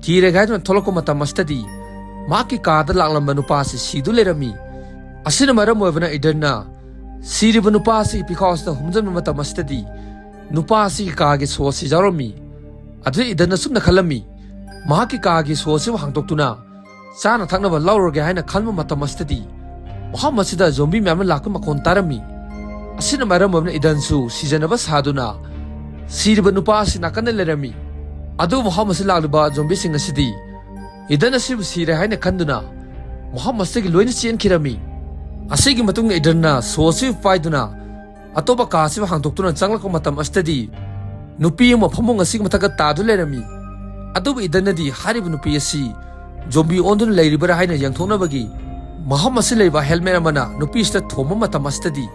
ꯊꯤꯔꯒꯦ ꯍꯥꯏꯗꯨꯅ ꯊꯣꯛꯂꯛꯄ ꯃꯇꯝ ꯑꯁꯤꯗꯗꯤ, ꯃꯍꯥꯛꯀꯤ ꯀꯥꯗ ꯂꯥꯛꯂꯝꯕ ꯅꯨꯄꯥ ꯑꯁꯤ ꯁꯤꯗꯨ ꯂꯩꯔꯝꯃꯤ꯫ ꯑꯁꯤꯅ ꯃꯔꯝ ꯑꯣꯏꯕꯅ ꯏꯗꯟꯅ ꯁꯤꯔꯤꯕ ꯅꯨꯄꯥ ꯑꯁꯤꯒꯤ ꯄꯤꯈꯥꯎ ꯑꯁꯤꯗ ꯍꯨꯝꯖꯤꯟꯕ ꯃꯇꯝ ꯑꯁꯤꯗꯗꯤ, ꯅꯨꯄꯥ ꯑꯁꯤꯒꯤ ꯀꯥꯒꯤ ꯁꯣ ꯑꯁꯤ ꯌꯥꯎꯔꯝꯃꯤ꯫ ꯑꯗꯨꯗ ꯏꯗꯟꯅ ꯑꯁꯨꯝꯅ ꯈꯜꯂꯝꯃꯤ, ꯃꯍꯥꯛꯀꯤ ꯀꯥꯒꯤ ꯁꯣ ꯑꯁꯤꯕꯨ ꯍꯥꯡꯗꯣꯛꯇꯨꯅ ꯆꯥꯅ ꯊꯛꯅꯕ ꯂꯧꯔꯒꯦ ꯍꯥꯏꯅ ꯈꯟꯕ ꯃꯇꯝ ꯑꯁꯤꯗꯗꯤ, ꯃꯐꯝ ꯑꯁꯤꯗ ꯖꯣꯝꯕꯤ ꯃꯌꯥꯝꯅ ꯂꯥꯛꯄ ꯃꯈꯣꯟ ꯇꯥꯔꯝꯃꯤ꯫ ꯑꯁꯤꯅ ꯃꯔꯝ ꯑꯣꯏꯗꯨꯅ ꯏꯗꯟꯁꯨ ꯁꯤꯖꯅꯕ ꯁꯥꯗꯨꯅ ꯁꯤꯔꯤꯕ ꯅꯨꯄꯥ ꯑꯁꯤ ꯅꯥꯀꯟꯗ ꯂꯩꯔꯝꯃꯤ꯫ ꯑꯗꯨꯕꯨ ꯃꯐꯝ ꯑꯁꯤꯗ ꯂꯥꯛꯂꯤꯕ ꯖꯣꯝꯕꯤꯁꯤꯡ ꯑꯁꯤꯗꯤ ꯏꯗꯟ ꯑꯁꯤꯕꯨ ꯁꯤꯔꯦ ꯍꯥꯏꯅ ꯈꯟꯗꯨꯅ ꯃꯐꯝ ꯑꯁꯤꯗꯒꯤ ꯂꯣꯏꯅ ꯆꯦꯟꯈꯤꯔꯝꯃꯤ꯫ ꯑꯁꯤꯒꯤ ꯃꯇꯨꯡꯗ ꯏꯗꯟꯅ ꯁꯣ ꯑꯁꯤ ꯄꯥꯏꯗꯨꯅ ꯑꯇꯣꯞꯄ ꯀꯥ ꯑꯁꯤꯕꯨ ꯍꯥꯡꯗꯣꯛꯇꯨꯅ ꯆꯪꯂꯛꯄ ꯃꯇꯝ ꯑꯁꯤꯗꯗꯤ, ꯅꯨꯄꯤ ꯑꯃ ꯐꯃꯨꯡ ꯑꯁꯤꯒꯤ ꯃꯊꯛꯇ ꯇꯥꯗꯨꯅ ꯂꯩꯔꯝꯃꯤ꯫ ꯑꯗꯨꯕꯨ ꯏꯗꯟꯅꯗꯤ ꯍꯥꯏꯔꯤꯕ ꯅꯨꯄꯤ ꯑꯁꯤ ꯖꯣꯝꯕꯤ ꯑꯣꯟꯗꯨꯅ ꯂꯩꯔꯤꯕ꯭ꯔꯥ ꯍꯥꯏꯅ ꯌꯦꯡꯊꯣꯛꯅꯕꯒꯤ ꯃꯐꯝ ꯑꯁꯤ ꯂꯩꯕ ꯍꯦꯜꯃꯦꯠ ꯑꯃꯅ ꯅꯨꯄꯤ ꯑꯁꯤꯗ ꯊꯣꯝꯕ ꯃꯇꯝ ꯑꯁꯤꯗꯗꯤ,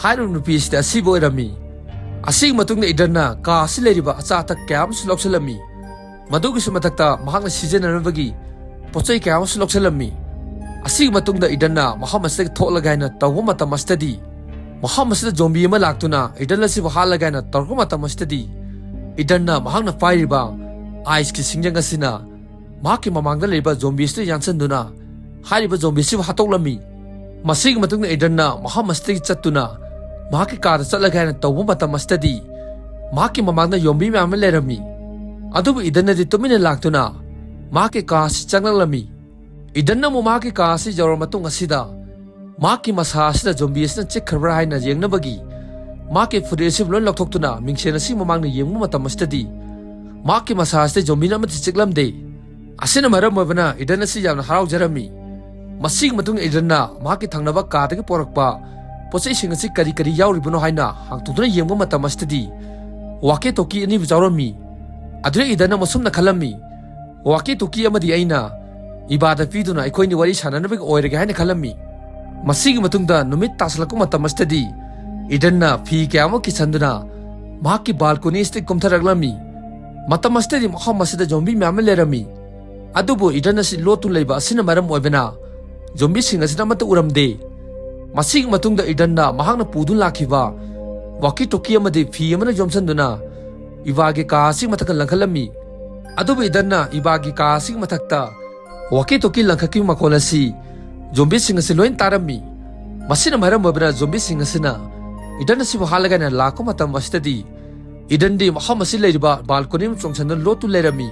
ꯍꯥꯏꯔꯤꯕ ꯅꯨꯄꯤ ꯑꯁꯤꯗꯤ ꯑꯁꯤꯕ ꯑꯣꯏꯔꯝꯃꯤ꯫ ꯑꯁꯤꯒꯤ ꯃꯇꯨꯡꯗ ꯏꯗꯟꯅ ꯀꯥ ꯑꯁꯤ ꯂꯩꯔꯤꯕ ꯑꯆꯥ ꯑꯊꯛ ꯀꯌꯥ ꯑꯃꯁꯨ ꯂꯧꯁꯤꯜꯂꯝꯃꯤ꯫ ꯃꯗꯨꯒꯤꯁꯨ ꯃꯊꯛꯇ ꯃꯍꯥꯛꯅ ꯁꯤꯖꯤꯟꯅꯅꯕꯒꯤ ꯄꯣꯠ ꯆꯩ ꯀꯌꯥ ꯑꯃꯁꯨ ꯂꯧꯁꯤꯜꯂꯝꯃꯤ꯫ ꯑꯁꯤꯒꯤ ꯃꯇꯨꯡꯗ ꯏꯗꯟꯅ ꯃꯐꯝ ꯑꯁꯤꯗꯒꯤ ꯊꯣꯛꯂꯒꯦ ꯍꯥꯏꯅ ꯇꯧꯕ ꯃꯇꯝ ꯑꯁꯤꯗꯗꯤ, ꯃꯐꯝ ꯑꯁꯤꯗ ꯖꯣꯝꯕꯤ ꯑꯃ ꯂꯥꯛꯇꯨꯅ ꯏꯗꯟ ꯑꯁꯤꯕꯨ ꯍꯥꯠꯂꯒꯦ ꯍꯥꯏꯅ ꯇꯧꯔꯛꯄ ꯃꯇꯝ ꯑꯁꯤꯗꯗꯤ, ꯏꯗꯟꯅ ꯃꯍꯥꯛꯅ ꯄꯥꯏꯔꯤꯕ ꯑꯥꯏꯁꯀꯤ ꯁꯤꯡꯖꯪ ꯑꯁꯤꯅ ꯃꯍꯥꯛꯀꯤ ꯃꯃꯥꯡꯗ ꯂꯩꯔꯤꯕ ꯖꯣꯝꯕꯤ ꯑꯁꯤꯗ ꯌꯥꯟꯁꯤꯟꯗꯨꯅ ꯍꯥꯏꯔꯤꯕ ꯖꯣꯝꯕꯤ ꯑꯁꯤꯕꯨ ꯍꯥꯠꯇꯣꯛꯂꯝꯃꯤ꯫ ꯃꯁꯤꯒꯤ ꯃꯇꯨꯡꯗ ꯏꯗꯟꯅ ꯃꯐꯝ ꯑꯁꯤꯗꯒꯤ ꯆꯠꯇꯨꯅ ꯃꯍꯥꯛꯀꯤ ꯀꯥꯗ ꯆꯠꯂꯒꯦ ꯍꯥꯏꯅ ꯇꯧꯕ ꯃꯇꯝ ꯑꯁꯤꯗꯗꯤ, ꯃꯍꯥꯛꯀꯤ ꯃꯃꯥꯡꯗ ꯖꯣꯝꯕꯤ ꯃꯌꯥꯝ ꯑꯃ ꯂꯩꯔꯝꯃꯤ꯫ ꯑꯗꯨꯕꯨ ꯏꯗꯟꯅꯗꯤ ꯇꯨꯃꯤꯟꯅ ꯂꯥꯛꯇꯨꯅ ꯃꯍꯥꯛꯀꯤ ꯀꯥ ꯑꯁꯤ ꯆꯪꯂꯛꯂꯝꯃꯤ꯫ ꯏꯗꯟꯅ ꯑꯃꯨꯛ ꯃꯍꯥꯛꯀꯤ ꯀꯥ ꯑꯁꯤ ꯌꯧꯔꯕ ꯃꯇꯨꯡ ꯑꯁꯤꯗ ꯃꯍꯥꯛꯀꯤ ꯃꯁꯥ ꯑꯁꯤꯗ ꯖꯣꯝꯕꯤ ꯑꯁꯤꯅ ꯆꯤꯛꯈ꯭ꯔꯕ꯭ꯔꯥ ꯍꯥꯏꯅ ꯌꯦꯡꯅꯕꯒꯤ ꯃꯍꯥꯛꯀꯤ ꯐꯨꯔꯤꯠ ꯑꯁꯤꯕꯨ ꯂꯣꯏ ꯂꯧꯊꯣꯛꯇꯨꯅ ꯃꯤꯡꯁꯦꯜ ꯑꯁꯤꯒꯤ ꯃꯃꯥꯡꯗ ꯌꯦꯡꯕ ꯃꯇꯝ ꯑꯁꯤꯗꯗꯤ, ꯃꯍꯥꯛꯀꯤ ꯃꯁꯥ ꯑꯁꯤꯗ ꯖꯣꯝꯕꯤꯅ ꯑꯃꯠꯇ ꯆꯤꯛꯂꯝꯗꯦ꯫ ꯑꯁꯤꯅ ꯃꯔꯝ ꯑꯣꯏꯕꯅ ꯏꯗꯟ ꯑꯁꯤ ꯌꯥꯝꯅ ꯍꯔꯥꯎꯖꯔꯝꯃꯤ꯫ ꯃꯁꯤꯒꯤ ꯃꯇꯨꯡ ꯏꯗꯟꯅ ꯃꯍꯥꯛꯀꯤ ꯊꯪꯅꯕ ꯀꯥꯗꯒꯤ ꯄꯣꯔꯛꯄ ꯄꯣꯠꯆꯩꯁꯤꯡ ꯑꯁꯤ ꯀꯔꯤ ꯀꯔꯤ ꯌꯥꯎꯔꯤꯕꯅꯣ ꯍꯥꯏꯅ ꯍꯥꯡꯗꯣꯛꯇꯨꯅ ꯌꯦꯡꯕ ꯃꯇꯝ ꯑꯁꯤꯗꯗꯤ ꯋꯥꯀꯤ ꯇꯣꯀꯤ ꯑꯅꯤꯕꯨ ꯌꯥꯎꯔꯝꯃꯤ꯫ ꯑꯗꯨꯗ ꯏꯗꯟꯅ ꯃꯁꯨꯝꯅ ꯈꯜꯂꯝꯃꯤ, "ꯋꯥꯀꯤ ꯇꯣꯀꯤ ꯑꯃꯗꯤ ꯑꯩꯅ ꯏꯕꯥꯗ ꯄꯤꯗꯨꯅ ꯑꯩꯈꯣꯏꯅꯤ ꯋꯥꯔꯤ ꯁꯥꯟꯅꯅꯕꯒꯤ ꯑꯣꯏꯔꯒꯦ" ꯍꯥꯏꯅ ꯈꯜꯂꯝꯃꯤ꯫ ꯃꯁꯤꯒꯤ ꯃꯇꯨꯡꯗ ꯅꯨꯃꯤꯠ ꯇꯥꯁꯤꯜꯂꯛꯄ ꯃꯇꯝ ꯑꯁꯤꯗꯗꯤ ꯏꯗꯟꯅ ꯐꯤ ꯀꯌꯥ ꯑꯃ ꯀꯤꯁꯟꯗꯨꯅ ꯃꯍꯥꯛꯀꯤ ꯕꯥꯜꯀꯣꯅꯤ ꯑꯁꯤꯗꯒꯤ ꯀꯨꯝꯊꯔꯛꯂꯝꯃꯤ꯫ ꯃꯇꯝ ꯑꯁꯤꯗꯗꯤ ꯃꯐꯝ ꯑꯁꯤꯗ ꯖꯣꯝꯕꯤ ꯃꯌꯥꯝ ꯑꯃ ꯂꯩꯔꯝꯃꯤ꯫ ꯑꯗꯨꯕꯨ ꯏꯗꯟ ꯑꯁꯤ ꯂꯣꯠꯇꯨ ꯂꯩꯕ ꯑꯁꯤꯅ ꯃꯔꯝ ꯑꯣꯏꯕꯅ ꯖꯣꯝꯕꯤꯁꯤꯡ ꯑꯁꯤꯅ ꯑꯃꯠꯇ ꯎꯔꯝꯗꯦ꯫ ꯃꯁꯤꯒꯤ ꯃꯇꯨꯡꯗ ꯏꯗꯟꯅ ꯃꯍꯥꯛꯅ ꯄꯨꯗꯨꯅ ꯂꯥꯛꯈꯤꯕ ꯋꯥꯀꯤ ꯇꯣꯀꯤ ꯑꯃꯗꯤ ꯐꯤ ꯑꯃꯅ ꯌꯣꯝꯁꯤꯟꯗꯨꯅ ꯏꯕꯥꯒꯤ ꯀꯥ ꯑꯁꯤꯒꯤ ꯃꯊꯛꯇ ꯂꯪꯈꯠꯂꯝꯃꯤ꯫ ꯑꯗꯨꯕꯨ ꯏꯗꯟꯅ ꯏꯕꯥꯒꯤ ꯀꯥ ꯑꯁꯤꯒꯤ ꯃꯊꯛꯇ ꯋꯥꯀꯤ ꯇꯣꯀꯤ ꯂꯪꯈꯠꯈꯤꯕ ꯃꯈꯣꯜ ꯑꯁꯤ ꯖꯣꯝꯕꯤꯁꯤꯡ ꯑꯁꯤ ꯂꯣꯏꯅ ꯇꯥꯔꯝꯃꯤ꯫ ꯃꯁꯤꯅ ꯃꯔꯝ ꯑꯣꯏꯕꯅ ꯖꯣꯝꯕꯤꯁꯤꯡ ꯑꯁꯤꯅ ꯏꯗꯟ ꯑꯁꯤꯕꯨ ꯍꯥꯠꯂꯒꯦ ꯍꯥꯏꯅ ꯂꯥꯛꯄ ꯃꯇꯝ ꯑꯁꯤꯗꯗꯤ ꯏꯗꯟꯗꯤ ꯃꯐꯝ ꯑꯁꯤ ꯂꯩꯔꯤꯕ ꯕꯥꯜꯀꯣꯅꯤ ꯑꯃ ꯆꯣꯡꯁꯤꯟꯗꯨꯅ ꯂꯣꯠꯇꯨ ꯂꯩꯔꯝꯃꯤ꯫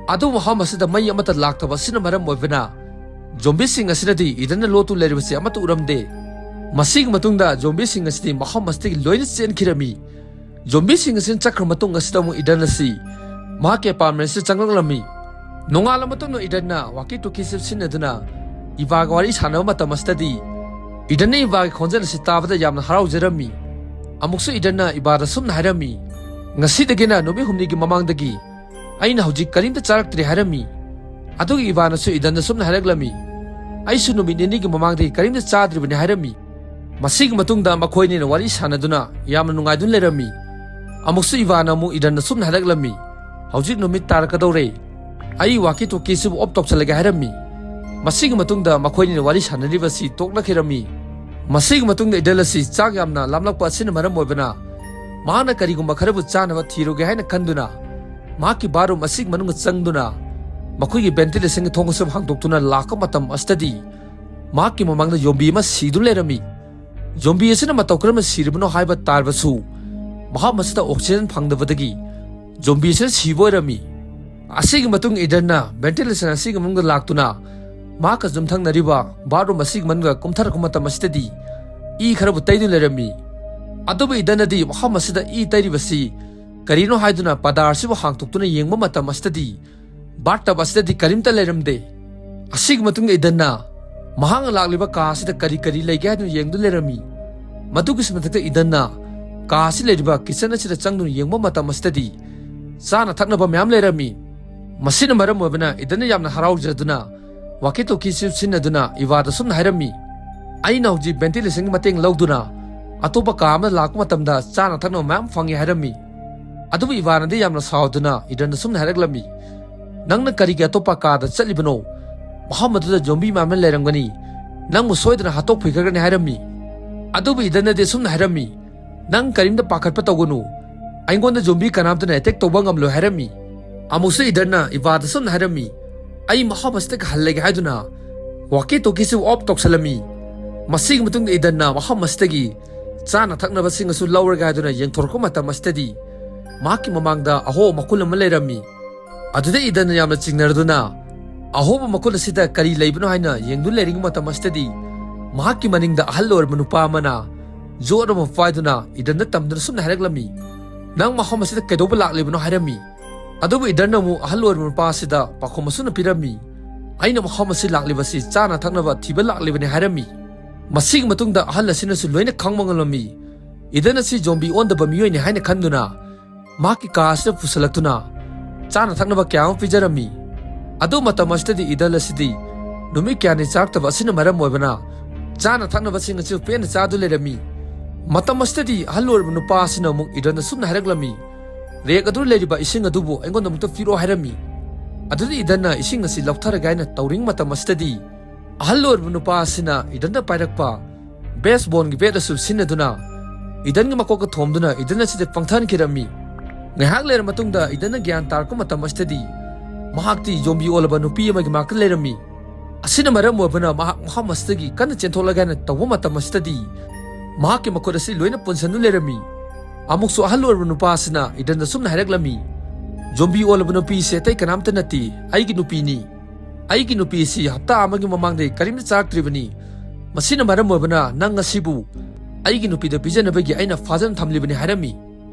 ꯑꯗꯨꯕꯨ ꯃꯐꯝ ꯑꯁꯤꯗ ꯃꯩ ꯑꯃꯠꯇ ꯂꯥꯛꯇꯕ ꯑꯁꯤꯅ ꯃꯔꯝ ꯑꯣꯏꯕꯅ ꯖꯣꯝꯕꯤꯁꯤꯡ ꯑꯁꯤꯅꯗꯤ ꯏꯗꯟꯅ ꯂꯣꯠꯇꯨ ꯂꯩꯔꯤꯕꯁꯤ ꯑꯃꯠꯇ ꯎꯔꯝꯗꯦ꯫ ꯃꯁꯤꯒꯤ ꯃꯇꯨꯡꯗ ꯖꯣꯝꯕꯤꯁꯤꯡ ꯑꯁꯤꯗꯤ ꯃꯐꯝ ꯑꯁꯤꯗꯒꯤ ꯂꯣꯏꯅ ꯆꯦꯟꯈꯤꯔꯝꯃꯤ꯫ ꯖꯣꯝꯕꯤꯁꯤꯡ ꯑꯁꯤꯅ ꯆꯠꯈ꯭ꯔ ꯃꯇꯨꯡ ꯑꯁꯤꯗ ꯑꯃꯨꯛ ꯏꯗꯟ ꯑꯁꯤ ꯃꯍꯥꯛꯀꯤ ꯑꯦꯄꯥꯔꯠꯃꯦꯟ ꯑꯁꯤꯗ ꯆꯪꯂꯛꯂꯝꯃꯤ꯫ ꯅꯣꯡꯉꯥꯜꯂ ꯃꯇꯨꯡꯗ ꯏꯗꯟꯅ ꯋꯥꯀꯤ ꯇꯣꯀꯤ ꯑꯁꯤ ꯁꯤꯖꯤꯟꯅꯗꯨꯅ ꯏꯕꯥꯒ ꯋꯥꯔꯤ ꯁꯥꯟꯅꯕ ꯃꯇꯝ ꯑꯁꯤꯗꯗꯤ ꯏꯗꯟꯅ ꯏꯕꯥꯒꯤ ꯈꯣꯟꯖꯦꯜ ꯑꯁꯤ ꯇꯥꯕꯗ ꯌꯥꯝꯅ ꯍꯔꯥꯎꯖꯔꯝꯃꯤ꯫ ꯑꯃꯨꯛꯁꯨ ꯏꯗꯟꯅ ꯏꯕꯥꯗ ꯁꯨꯝꯅ ꯍꯥꯏꯔꯝꯃꯤ, "ꯉꯁꯤꯗꯒꯤꯅ ꯅꯨꯃꯤꯠ ꯍꯨꯝꯅꯤꯒꯤ ꯃꯃꯥꯡꯗꯒꯤ ꯑꯩꯅ ꯍꯧꯖꯤꯛ ꯀꯔꯤꯝꯇ ꯆꯥꯔꯛꯇ꯭ꯔꯦ" ꯍꯥꯏꯔꯝꯃꯤ꯫ ꯑꯗꯨꯒ ꯏꯕꯥꯅꯁꯨ ꯏꯗꯟꯗ ꯁꯨꯝꯅ ꯍꯥꯏꯔꯛꯂꯝꯃꯤ, "ꯑꯩꯁꯨ ꯅꯨꯃꯤꯠ ꯅꯤꯅꯤꯒꯤ ꯃꯃꯥꯡꯗꯒꯤ ꯀꯔꯤꯝꯇ ꯆꯥꯗ꯭ꯔꯤꯕꯅꯤ" ꯍꯥꯏꯔꯝꯃꯤ꯫ ꯃꯁꯤꯒꯤ ꯃꯇꯨꯡꯗ ꯃꯈꯣꯏ ꯑꯅꯤꯅ ꯋꯥꯔꯤ ꯁꯥꯟꯅꯗꯨꯅ ꯌꯥꯝꯅ ꯅꯨꯡꯉꯥꯏꯗꯨꯅ ꯂꯩꯔꯝꯃꯤ꯫ ꯑꯃꯨꯛꯁꯨ ꯏꯕꯥꯅ ꯑꯃꯨꯛ ꯏꯗꯟꯗ ꯁꯨꯝꯅ ꯍꯥꯏꯔꯛꯂꯝꯃꯤ, "ꯍꯧꯖꯤꯛ ꯅꯨꯃꯤꯠ ꯇꯥꯔꯛꯀꯗꯧꯔꯦ꯫ ꯑꯩ ꯋꯥꯀꯤ ꯇꯣꯀꯤ ꯑꯁꯤꯕꯨ ꯑꯣꯞ ꯇꯧꯁꯜꯂꯒꯦ" ꯍꯥꯏꯔꯝꯃꯤ꯫ ꯃꯁꯤꯒꯤ ꯃꯇꯨꯡꯗ ꯃꯈꯣꯏꯅꯤꯅ ꯋꯥꯔꯤ ꯁꯥꯟꯅꯔꯤꯕ ꯑꯁꯤ ꯇꯣꯛꯅꯈꯤꯔꯝꯃꯤ꯫ ꯃꯁꯤꯒꯤ ꯃꯇꯨꯡꯗ ꯏꯗꯟ ꯑꯁꯤ ꯆꯥꯛ ꯌꯥꯝꯅ ꯂꯥꯝꯂꯛꯄ ꯑꯁꯤꯅ ꯃꯔꯝ ꯑꯣꯏꯕꯅ ꯃꯍꯥꯛꯅ ꯀꯔꯤꯒꯨꯝꯕ ꯈꯔꯕꯨ ꯆꯥꯅꯕ ꯊꯤꯔꯨꯒꯦ ꯍꯥꯏꯅ ꯈꯟꯗꯨꯅ ꯃꯍꯥꯛꯀꯤ ꯕꯥꯠꯔꯨꯝ ꯑꯁꯤꯒꯤ ꯃꯅꯨꯡꯗ ꯆꯪꯗꯨꯅ ꯃꯈꯣꯏꯒꯤ ꯚꯦꯟꯇꯤꯂꯦꯁꯟꯒꯤ ꯊꯣꯡ ꯑꯁꯤ ꯍꯥꯡꯗꯣꯛꯇꯨꯅ ꯂꯥꯛꯄ ꯃꯇꯝ ꯑꯁꯤꯗꯗꯤ ꯃꯍꯥꯛꯀꯤ ꯃꯃꯥꯡꯗ ꯖꯣꯝꯕꯤ ꯑꯃ ꯁꯤꯗꯨꯅ ꯂꯩꯔꯝꯃꯤ꯫ ꯖꯣꯝꯕꯤ ꯑꯁꯤꯅ ꯃꯇꯧ ꯀꯔꯝꯅ ꯁꯤꯔꯤꯕꯅꯣ ꯍꯥꯏꯕ ꯇꯥꯔꯕꯁꯨ ꯃꯐꯝ ꯑꯁꯤꯗ ꯑꯣꯛꯁꯤꯖꯦꯟ ꯐꯪꯗꯕꯗꯒꯤ ꯖꯣꯝꯕꯤ ꯑꯁꯤꯅ ꯁꯤꯕ ꯑꯣꯏꯔꯝꯃꯤ꯫ ꯑꯁꯤꯒꯤ ꯃꯇꯨꯡ ꯏꯗꯟꯅ ꯚꯦꯟꯇꯤꯂꯦꯁꯟ ꯑꯁꯤꯒꯤ ꯃꯅꯨꯡꯗ ꯂꯥꯛꯇꯨꯅ ꯃꯍꯥꯛꯀ ꯌꯨꯝꯊꯪꯅꯔꯤꯕ ꯕꯥꯠꯔꯨꯝ ꯑꯁꯤꯒꯤ ꯃꯅꯨꯡꯗ ꯀꯨꯝꯊꯔꯛꯄ ꯃꯇꯝ ꯑꯁꯤꯗꯗꯤ ꯏ ꯈꯔꯕꯨ ꯇꯩꯗꯨꯅ ꯂꯩꯔꯝꯃꯤ꯫ ꯑꯗꯨꯕꯨ ꯏꯗꯟꯅꯗꯤ ꯃꯐꯝ ꯑꯁꯤꯗ ꯏ ꯇꯩꯔꯤꯕꯁꯤ ꯀꯔꯤꯅꯣ ꯍꯥꯏꯗꯨꯅ ꯄꯔꯗꯥꯔꯁꯤꯕꯨ ꯍꯥꯡꯇꯣꯛꯇꯨꯅ ꯌꯦꯡꯕ ꯃꯇꯝ ꯑꯁꯤꯗꯗꯤ ꯕꯥꯠꯇꯕ ꯑꯁꯤꯗꯗꯤ ꯀꯔꯤꯝꯇ ꯂꯩꯔꯝꯗꯦ꯫ ꯑꯁꯤꯒꯤ ꯃꯇꯨꯡꯗ ꯏꯗꯟꯅ ꯃꯍꯥꯛꯅ ꯂꯥꯛꯂꯤꯕ ꯀꯥ ꯑꯁꯤꯗ ꯀꯔꯤ ꯀꯔꯤ ꯂꯩꯒꯦ ꯍꯥꯏꯗꯨꯅ ꯌꯦꯡꯗꯨꯅ ꯂꯩꯔꯝꯃꯤ꯫ ꯃꯗꯨꯒꯤꯁꯨ ꯃꯊꯛꯇ ꯏꯗꯟꯅ ꯀꯥ ꯑꯁꯤ ꯂꯩꯔꯤꯕ ꯀꯤꯆꯟ ꯑꯁꯤꯗ ꯆꯪꯗꯨꯅ ꯌꯦꯡꯕ ꯃꯇꯝ ꯑꯁꯤꯗꯗꯤ ꯆꯥꯅ ꯊꯛꯅꯕ ꯃꯌꯥꯝ ꯂꯩꯔꯝꯃꯤ꯫ ꯃꯁꯤꯅ ꯃꯔꯝ ꯑꯣꯏꯕꯅ ꯏꯗꯟꯅ ꯌꯥꯝꯅ ꯍꯔꯥꯎꯖꯗꯨꯅ ꯋꯥꯀꯤ ꯇꯣꯀꯤꯁꯨ ꯁꯤꯖꯤꯟꯅꯗꯨꯅ ꯏꯚꯥꯗ ꯁꯨꯝꯅ ꯍꯥꯏꯔꯝꯃꯤ, "ꯑꯩꯅ ꯍꯧꯖꯤꯛ ꯚꯦꯟꯇꯤꯂꯦꯁꯟꯒꯤ ꯃꯇꯦꯡ ꯂꯧꯗꯨꯅ ꯑꯇꯣꯞꯄ ꯀꯥ ꯑꯃꯗ ꯂꯥꯛꯄ ꯃꯇꯝꯗ ꯆꯥꯅ ꯊꯛꯅꯕ ꯃꯌꯥꯝ ꯐꯪꯉꯤ" ꯍꯥꯏꯔꯝꯃꯤ꯫ ꯑꯗꯨꯕꯨ ꯏꯚꯥꯅꯗꯤ ꯌꯥꯝꯅ ꯁꯥꯎꯗꯨꯅ ꯏꯗꯟꯗ ꯁꯨꯝꯅ ꯍꯥꯏꯔꯛꯂꯝꯃꯤ, "ꯅꯪꯅ ꯀꯔꯤꯒꯤ ꯑꯇꯣꯞꯄ ꯀꯥꯗ ꯆꯠꯂꯤꯕꯅꯣ? ꯃꯐꯝ ꯑꯗꯨꯗ ꯖꯣꯝꯕꯤ ꯃꯌꯥꯝ ꯑꯃ ꯂꯩꯔꯝꯒꯅꯤ꯫ ꯅꯪꯕꯨ ꯁꯣꯏꯗꯅ ꯍꯥꯠꯇꯣꯛꯄꯤꯈ꯭ꯔꯒꯅꯤ" ꯍꯥꯏꯔꯝꯃꯤ꯫ ꯑꯗꯨꯕꯨ ꯏꯗꯟꯅꯗꯤ ꯁꯨꯝꯅ ꯍꯥꯏꯔꯝꯃꯤ, "ꯅꯪ ꯀꯔꯤꯝꯇ ꯄꯥꯈꯠꯄ ꯇꯧꯒꯅꯨ꯫ ꯑꯩꯉꯣꯟꯗ ꯖꯣꯝꯕꯤ ꯀꯅꯥꯝꯇꯅ ꯑꯦꯇꯦꯛ ꯇꯧꯕ ꯉꯝꯂꯣꯏ" ꯍꯥꯏꯔꯝꯃꯤ꯫ ꯑꯃꯨꯛꯁꯨ ꯏꯗꯟꯅ ꯏꯚꯥꯗ ꯁꯨꯝꯅ ꯍꯥꯏꯔꯝꯃꯤ, "ꯑꯩ ꯃꯐꯝ ꯑꯁꯤꯗꯒꯤ ꯍꯜꯂꯒꯦ" ꯍꯥꯏꯗꯨꯅ ꯋꯥꯀꯤ ꯇꯣꯀꯤꯁꯨ ꯑꯣꯐ ꯇꯧꯁꯜꯂꯝꯃꯤ꯫ ꯃꯁꯤꯒꯤ ꯃꯇꯨꯡꯗ ꯏꯗꯟꯅ ꯃꯐꯝ ꯑꯁꯤꯗꯒꯤ ꯆꯥꯅ ꯊꯛꯅꯕꯁꯤꯡ ꯑꯁꯨ ꯂꯧꯔꯒꯦ ꯍꯥꯏꯗꯨꯅ ꯌꯦꯡꯊꯣꯔꯛꯄ ꯃꯇꯝ ꯑꯁꯤꯗꯗꯤ ꯃꯍꯥꯛꯀꯤ ꯃꯃꯥꯡꯗ ꯑꯍꯣꯕ ꯃꯈꯨꯟ ꯑꯃ ꯂꯩꯔꯝꯃꯤ꯫ ꯑꯗꯨꯗ ꯏꯗꯟꯅ ꯌꯥꯝꯅ ꯆꯤꯡꯅꯔꯗꯨꯅ ꯑꯍꯣꯕ ꯃꯈꯨꯟ ꯑꯁꯤꯗ ꯀꯔꯤ ꯂꯩꯕꯅꯣ ꯍꯥꯏꯅ ꯌꯦꯡꯗꯨꯅ ꯂꯩꯔꯤꯉꯩ ꯃꯇꯝ ꯑꯁꯤꯗꯗꯤ ꯃꯍꯥꯛꯀꯤ ꯃꯅꯤꯡꯗ ꯑꯍꯜ ꯑꯣꯏꯔꯕ ꯅꯨꯄꯥ ꯑꯃꯅ ꯌꯣꯠ ꯑꯃ ꯄꯥꯏꯗꯨꯅ ꯏꯗꯟꯗ ꯇꯝꯗꯨꯅ ꯁꯨꯝꯅ ꯍꯥꯏꯔꯛꯂꯝꯃꯤ, "ꯅꯪ ꯃꯐꯝ ꯑꯁꯤꯗ ꯀꯩꯗꯧꯕ ꯂꯥꯛꯂꯤꯕꯅꯣ?" ꯍꯥꯏꯔꯝꯃꯤ꯫ ꯑꯗꯨꯕꯨ ꯏꯗꯟꯅ ꯑꯃꯨꯛ ꯑꯍꯜ ꯑꯣꯏꯔꯕ ꯅꯨꯄꯥ ꯑꯁꯤꯗ ꯄꯥꯎꯈꯨꯝ ꯑꯁꯨꯝꯅ ꯄꯤꯔꯝꯃꯤ, "ꯑꯩꯅ ꯃꯐꯝ ꯑꯁꯤ ꯂꯥꯛꯂꯤꯕꯁꯤ ꯆꯥꯅ ꯊꯛꯅꯕ ꯊꯤꯕ ꯂꯥꯛꯂꯤꯕꯅꯤ" ꯍꯥꯏꯔꯝꯃꯤ꯫ ꯃꯁꯤꯒꯤ ꯃꯇꯨꯡꯗ ꯑꯍꯜ ꯑꯁꯤꯅꯁꯨ ꯂꯣꯏꯅ ꯈꯪꯕ ꯉꯝꯂꯝꯃꯤ꯫ ꯏꯗꯟ ꯑꯁꯤ ꯖꯣꯝꯕꯤ ꯑꯣꯟꯗꯕ ꯃꯤꯑꯣꯏꯅꯤ ꯍꯥꯏꯅ ꯈꯟꯗꯨꯅ ꯃꯍꯥꯛꯀꯤ ꯀꯥ ꯑꯁꯤꯗ ꯄꯨꯁꯤꯜꯂꯛꯇꯨꯅ ꯆꯥꯅ ꯊꯛꯅꯕ ꯀꯌꯥ ꯑꯃ ꯄꯤꯖꯔꯝꯃꯤ꯫ ꯑꯗꯨ ꯃꯇꯝ ꯑꯁꯤꯗꯗꯤ ꯏꯗꯟ ꯑꯁꯤꯗꯤ ꯅꯨꯃꯤꯠ ꯀꯌꯥꯅꯤ ꯆꯥꯔꯛꯇꯕ ꯑꯁꯤꯅ ꯃꯔꯝ ꯑꯣꯏꯕꯅ ꯆꯥꯅ ꯊꯛꯅꯕꯁꯤꯡ ꯑꯁꯤ ꯄꯦꯟꯅ ꯆꯥꯗꯨ ꯂꯩꯔꯝꯃꯤ꯫ ꯃꯇꯝ ꯑꯁꯤꯗꯗꯤ ꯑꯍꯜ ꯑꯣꯏꯔꯕ ꯅꯨꯄꯥ ꯑꯁꯤꯅ ꯑꯃꯨꯛ ꯏꯗꯟꯗ ꯁꯨꯝꯅ ꯍꯥꯏꯔꯛꯂꯝꯃꯤ, "ꯔꯦꯛ ꯑꯗꯨ ꯂꯩꯔꯤꯕ ꯏꯁꯤꯡ ꯑꯗꯨꯕꯨ ꯑꯩꯉꯣꯟꯗ ꯑꯃꯨꯛꯇ ꯄꯤꯔꯛꯑꯣ" ꯍꯥꯏꯔꯝꯃꯤ꯫ ꯑꯗꯨꯗ ꯏꯗꯟꯅ ꯏꯁꯤꯡ ꯑꯁꯤ ꯂꯧꯊꯔꯒꯦ ꯍꯥꯏꯅ ꯇꯧꯔꯤꯉꯩ ꯃꯇꯝ ꯑꯁꯤꯗꯗꯤ ꯑꯍꯜ ꯑꯣꯏꯔꯕ ꯅꯨꯄꯥ ꯑꯁꯤꯅ ꯏꯗꯟꯗ ꯄꯥꯏꯔꯛꯄ ꯕꯦꯁꯕꯣꯜꯒꯤ ꯕꯦꯠ ꯑꯁꯨ ꯁꯤꯖꯤꯟꯅꯗꯨꯅ ꯏꯗꯟꯒꯤ ꯃꯀꯣꯛꯇ ꯊꯣꯝꯗꯨꯅ ꯏꯗꯟ ꯑꯁꯤꯗ ꯄꯪꯊꯍꯟꯈꯤꯔꯝꯃꯤ꯫ ꯉꯥꯏꯍꯥꯛ ꯂꯩꯔ ꯃꯇꯨꯡꯗ ꯏꯗꯟꯅ ꯒ꯭ꯌꯥꯟ ꯇꯥꯔꯛꯄ ꯃꯇꯝ ꯑꯁꯤꯗꯗꯤ ꯃꯍꯥꯛꯇꯤ ꯖꯣꯝꯕꯤ ꯑꯣꯜꯂꯕ ꯅꯨꯄꯤ ꯑꯃꯒꯤ ꯃꯥꯛꯇ ꯂꯩꯔꯝꯃꯤ꯫ ꯑꯁꯤꯅ ꯃꯔꯝ ꯑꯣꯏꯕꯅ ꯃꯍꯥꯛ ꯃꯐꯝ ꯑꯁꯤꯗꯒꯤ ꯀꯟꯅ ꯆꯦꯟꯊꯣꯛꯂꯒꯦ ꯍꯥꯏꯅ ꯇꯧꯕ ꯃꯇꯝ ꯑꯁꯤꯗꯗꯤ ꯃꯍꯥꯛꯀꯤ ꯃꯈꯨꯠ ꯑꯁꯤ ꯂꯣꯏꯅ ꯄꯨꯟꯁꯟꯗꯨ ꯂꯩꯔꯝꯃꯤ꯫ ꯑꯃꯨꯛꯁꯨ ꯑꯍꯜ ꯑꯣꯏꯔꯕ ꯅꯨꯄꯥ ꯑꯁꯤꯅ ꯏꯗꯟꯗ ꯁꯨꯝꯅ ꯍꯥꯏꯔꯛꯂꯝꯃꯤ, "ꯖꯣꯝꯕꯤ ꯑꯣꯜꯂꯕ ꯅꯨꯄꯤ ꯑꯁꯤ ꯑꯇꯩ ꯀꯅꯥꯝꯇ ꯅꯠꯇꯦ, ꯑꯩꯒꯤ ꯅꯨꯄꯤꯅꯤ꯫ ꯑꯩꯒꯤ ꯅꯨꯄꯤ ꯑꯁꯤ ꯍꯞꯇꯥ ꯑꯃꯒꯤ ꯃꯃꯥꯡꯗꯒꯤ ꯀꯔꯤꯝꯇ ꯆꯥꯔꯛꯇ꯭ꯔꯤꯕꯅꯤ꯫ ꯃꯁꯤꯅ ꯃꯔꯝ ꯑꯣꯏꯕꯅ ꯅꯪ ꯑꯁꯤꯕꯨ ꯑꯩꯒꯤ ꯅꯨꯄꯤꯗ ꯄꯤꯖꯅꯕꯒꯤ ꯑꯩꯅ ꯐꯥꯖꯅ ꯊꯝꯂꯤꯕꯅꯤ" ꯍꯥꯏꯔꯝꯃꯤ꯫